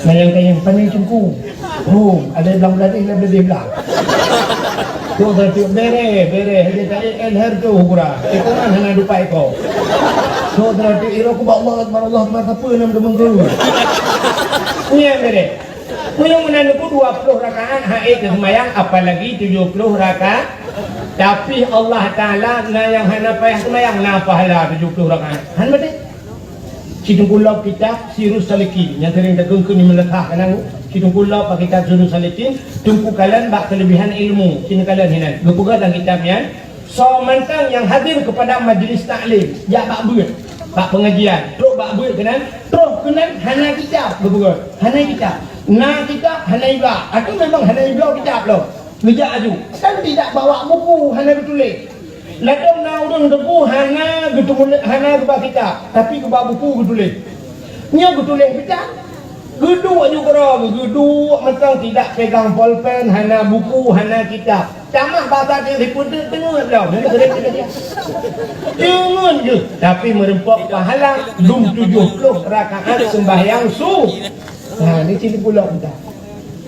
Nah, nyang tanya, "Pane Teungku?" "Hom, ada blang bladeh, ada bladeh blang." Tu berarti bere, bere, dia tak el her tu ukuran. Itu kan hana dupai kau. Tu berarti iro ku Allah Akbar, Allah Akbar, siapa nama teman tu? Ni yang bere. Meunyoe meunan Teungku dua puluh rakaat hai teuseumbahyang, apalagi tujuh puluh rakaat. Tapi Allah Taala na nyang hana payah seumbahyang, na pahala tujuh puluh rakaat. Han beutôi? Ci Teungku lop kitab Sirus Salikin, nyang sering takeun-keun di meunasah kan, Teungku. Ci Teungku lop bak kitab Sirus Salikin, Teungku kalon bak keulebihan ilmu, ci neukalon hinan. Geupeugah lam kitab nyan, soe mantong nyang hadir keupada majlis taklim, jak bak beuet, bak peungajian, trok bak beuet keunan, troh keunan hana kitab, geupeugah, hana kitab. Na kitab, hana ibloe. Atau memang hana ibloe kitab lom. Geujak aju. Kan tidak bawa buku, hana geutuléh. Ladôm na ureueng Teungku hana geutuléh, hana geuba kitab, tapi geuba buku geutuléh. Nyoe geutuléh kitab. Geuduek aju keudroe, geuduek mantong tidak pegang polpen, hana buku, hana kitab. Tamah basa dia sipeuteuk teungeut lom. Teungeut jeuet, tapi meureumpok pahala dum tujoh ploh rakaat seumbahyang su. Ha, ni cili pulok kita.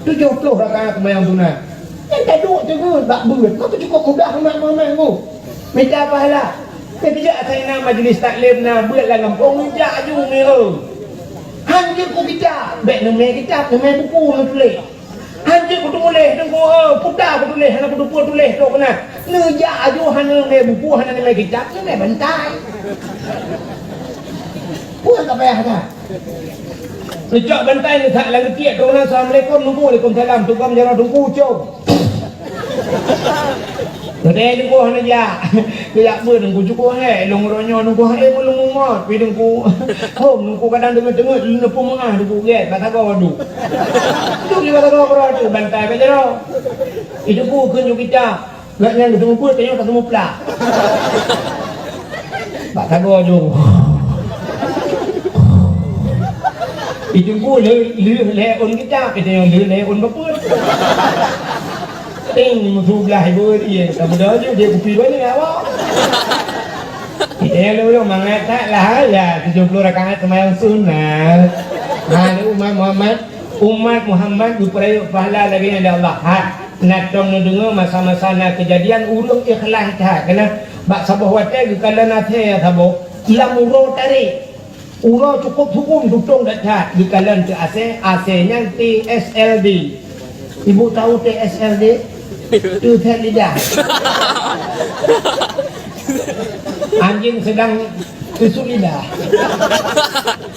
Tujoh ploh rakaat seumbahyang sunat. Nyang ka duek teungeut bak beuet. Maka cukup mudah umat Muhammad tu. Mita pahala. Keujak asai na majlis taklim na beuet lam gampông, jak aju mira. Han jeuet ku kitab, bèk neumè kitab, neumè buku neutuléh. Han jeuet ku tuléh, Teungku, eh, puta ku tuléh, hana ku teupeue tuléh trok keunan. Neujak aju hana neumè buku, hana neumè kitab, neumè bantai. Peue ka payah that? Neucok bantai neusak lam geutiek, trok keunan, "Assalamualaikum, Teungku." "Waalaikumsalam." Teugom jaroe Teungku, com. Geude Teungku hana jak. Geujak beuet Teungku, cukup hèk. Lôn uroe nyoe Teungku hana meuleumu mot. Pi Teungku, hom Teungku kadang deungon teungeut lôn neupeumeungah Teungku gèt bak sagoe Teungku. Duek di bak sagoe keudroe tu bantai bak jaroe. Pi Teungku kheun ju kitab. Gobnyan geuteumeubeuet tanyoe ka teumeuplak. Bak sagoe ju. Pi Teungku lheueh, lheueh lhèe ôn kitab, pi tanyoe lheueh lhèe ôn bapeuet. Ting, meusu blah ibu dia. Ka beudôh ju dia kupi banyak awak. Kita yang dulu mangat that lah ya, tujuh puluh rakaat sembahyang sunat. Nah, ni umat Muhammad, umat Muhammad geupeurayeuk pahala lagèe nyan lé Allah. Ha, na tom neudeungoe masa-masa na keujadian ureueng ikhlas that. Keunan bak saboh watèe geukalon asèe saboh lam uroe tarek. Uroe cukup sukum tutong that-that, geukalon teuk asèe, asèe nyan T S L D. Ibu tahu T S L D? Teuset lidah. Anjing sedang tusuk lidah.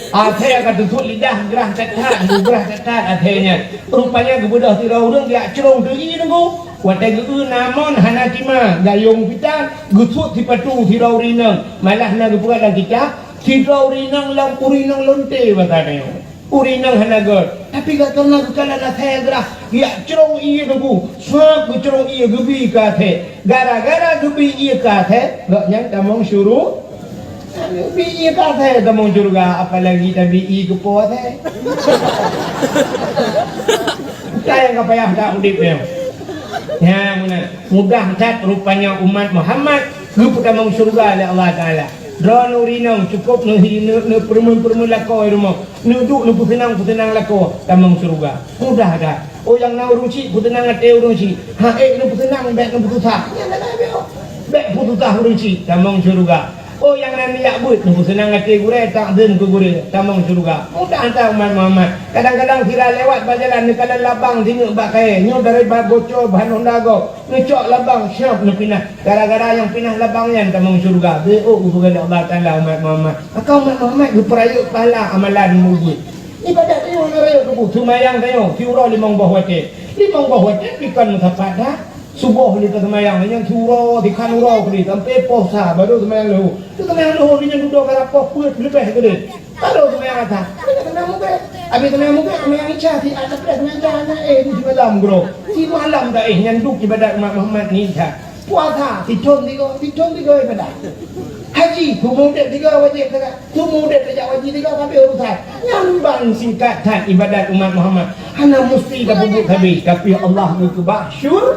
Asèe ka tusuk lidah, grah that-that, grah that-that asèe nyan. Rupanya geubeudôh sidroe ureueng geujak crông teuh ié Teungku. Watèe geu-eu na mon hana tima, gayông pitan, geusuet sipatu sidroe ureueng inong. Malah na geupeugah lam kitab, sidroe ureueng inong lam ureueng inong lonte bak tanyoe. Ureueng inong hana göt, tapi gata na geukalon asèe grah, geujak crông ié Teungku, sab geucrông ié geubi keu asèe. Gara-gara geubi ié keu asèe, gobnyan tamong syuru-, geubi ié keu asèe tamong syeuruga, apalagi tabi ié keu po asèe. Ka nyang ka payah that udép nyoe. Nyan meunan. Mudah that rupanya umat Muhammad geupeutamong syeuruga lé Allah Taala. Droeneuh ureueng inong cukup neuhi-, neu-, neupeureumeun-peureumeun lakoe rumoh, neuduek neupeuseunang-peuseunang lakoe, tamong syeuruga. Mudah that. Oh, nyang na ureueng chik, peuseunang até ureueng chik. Ha, ék neupeuseunang, bèk neupeususah. Nyan na bèk. Bèk peususah ureueng chik, tamong syeuruga. Oh, nyang na neujak beuet, neupeuseunang até gurèe, takzim keu gurèe, tamong syeuruga. Mudah that umat Muhammad. Kadang-kadang sira lewat bak jalan, neukalon labang singeuk bak kayèe. Nyoe dari bak Boco, Bahan Honda gob. Neucok labang, siap neupinah. Gara-gara nyang pinah labang nyan tamong syeuruga. Beuôt geupeugah lé Allah Taala umat Muhammad. Maka umat Muhammad geupeurayeuk pahala amalan mubuet. Ibadat tanyoe neurayeuk tuboh, seumayang tanyoe siuroe limong boh watèe. Limong boh watèe dikon meusapat that. Suboh lé taseumayang, nyan siuroe dikhan uroe keudéh sampoe poh sa, baru seumayang leuhô. Seumayang leuhô nyan dudoe karab poh peuet leubeh keudéh. Baru seumayang asa. Nyan seumayang mubuet. Habis seumayang Maghrib, seumayang Isya, si ada pada seumayang Isya, na eh, di malam, bro. Di malam dah eh, nyan duek ibadat umat Muhammad ni Isya. Puasa, sithon tiga, sithon tiga ibadat. Haji, seumur udeb tiga wajib zakat. Seumur udeb tajak haji tiga, tapi urusan. Nyan ban singkat that ibadat umat Muhammad. Hana musti dah pupuk habis, tapi Allah meukeubah syur-,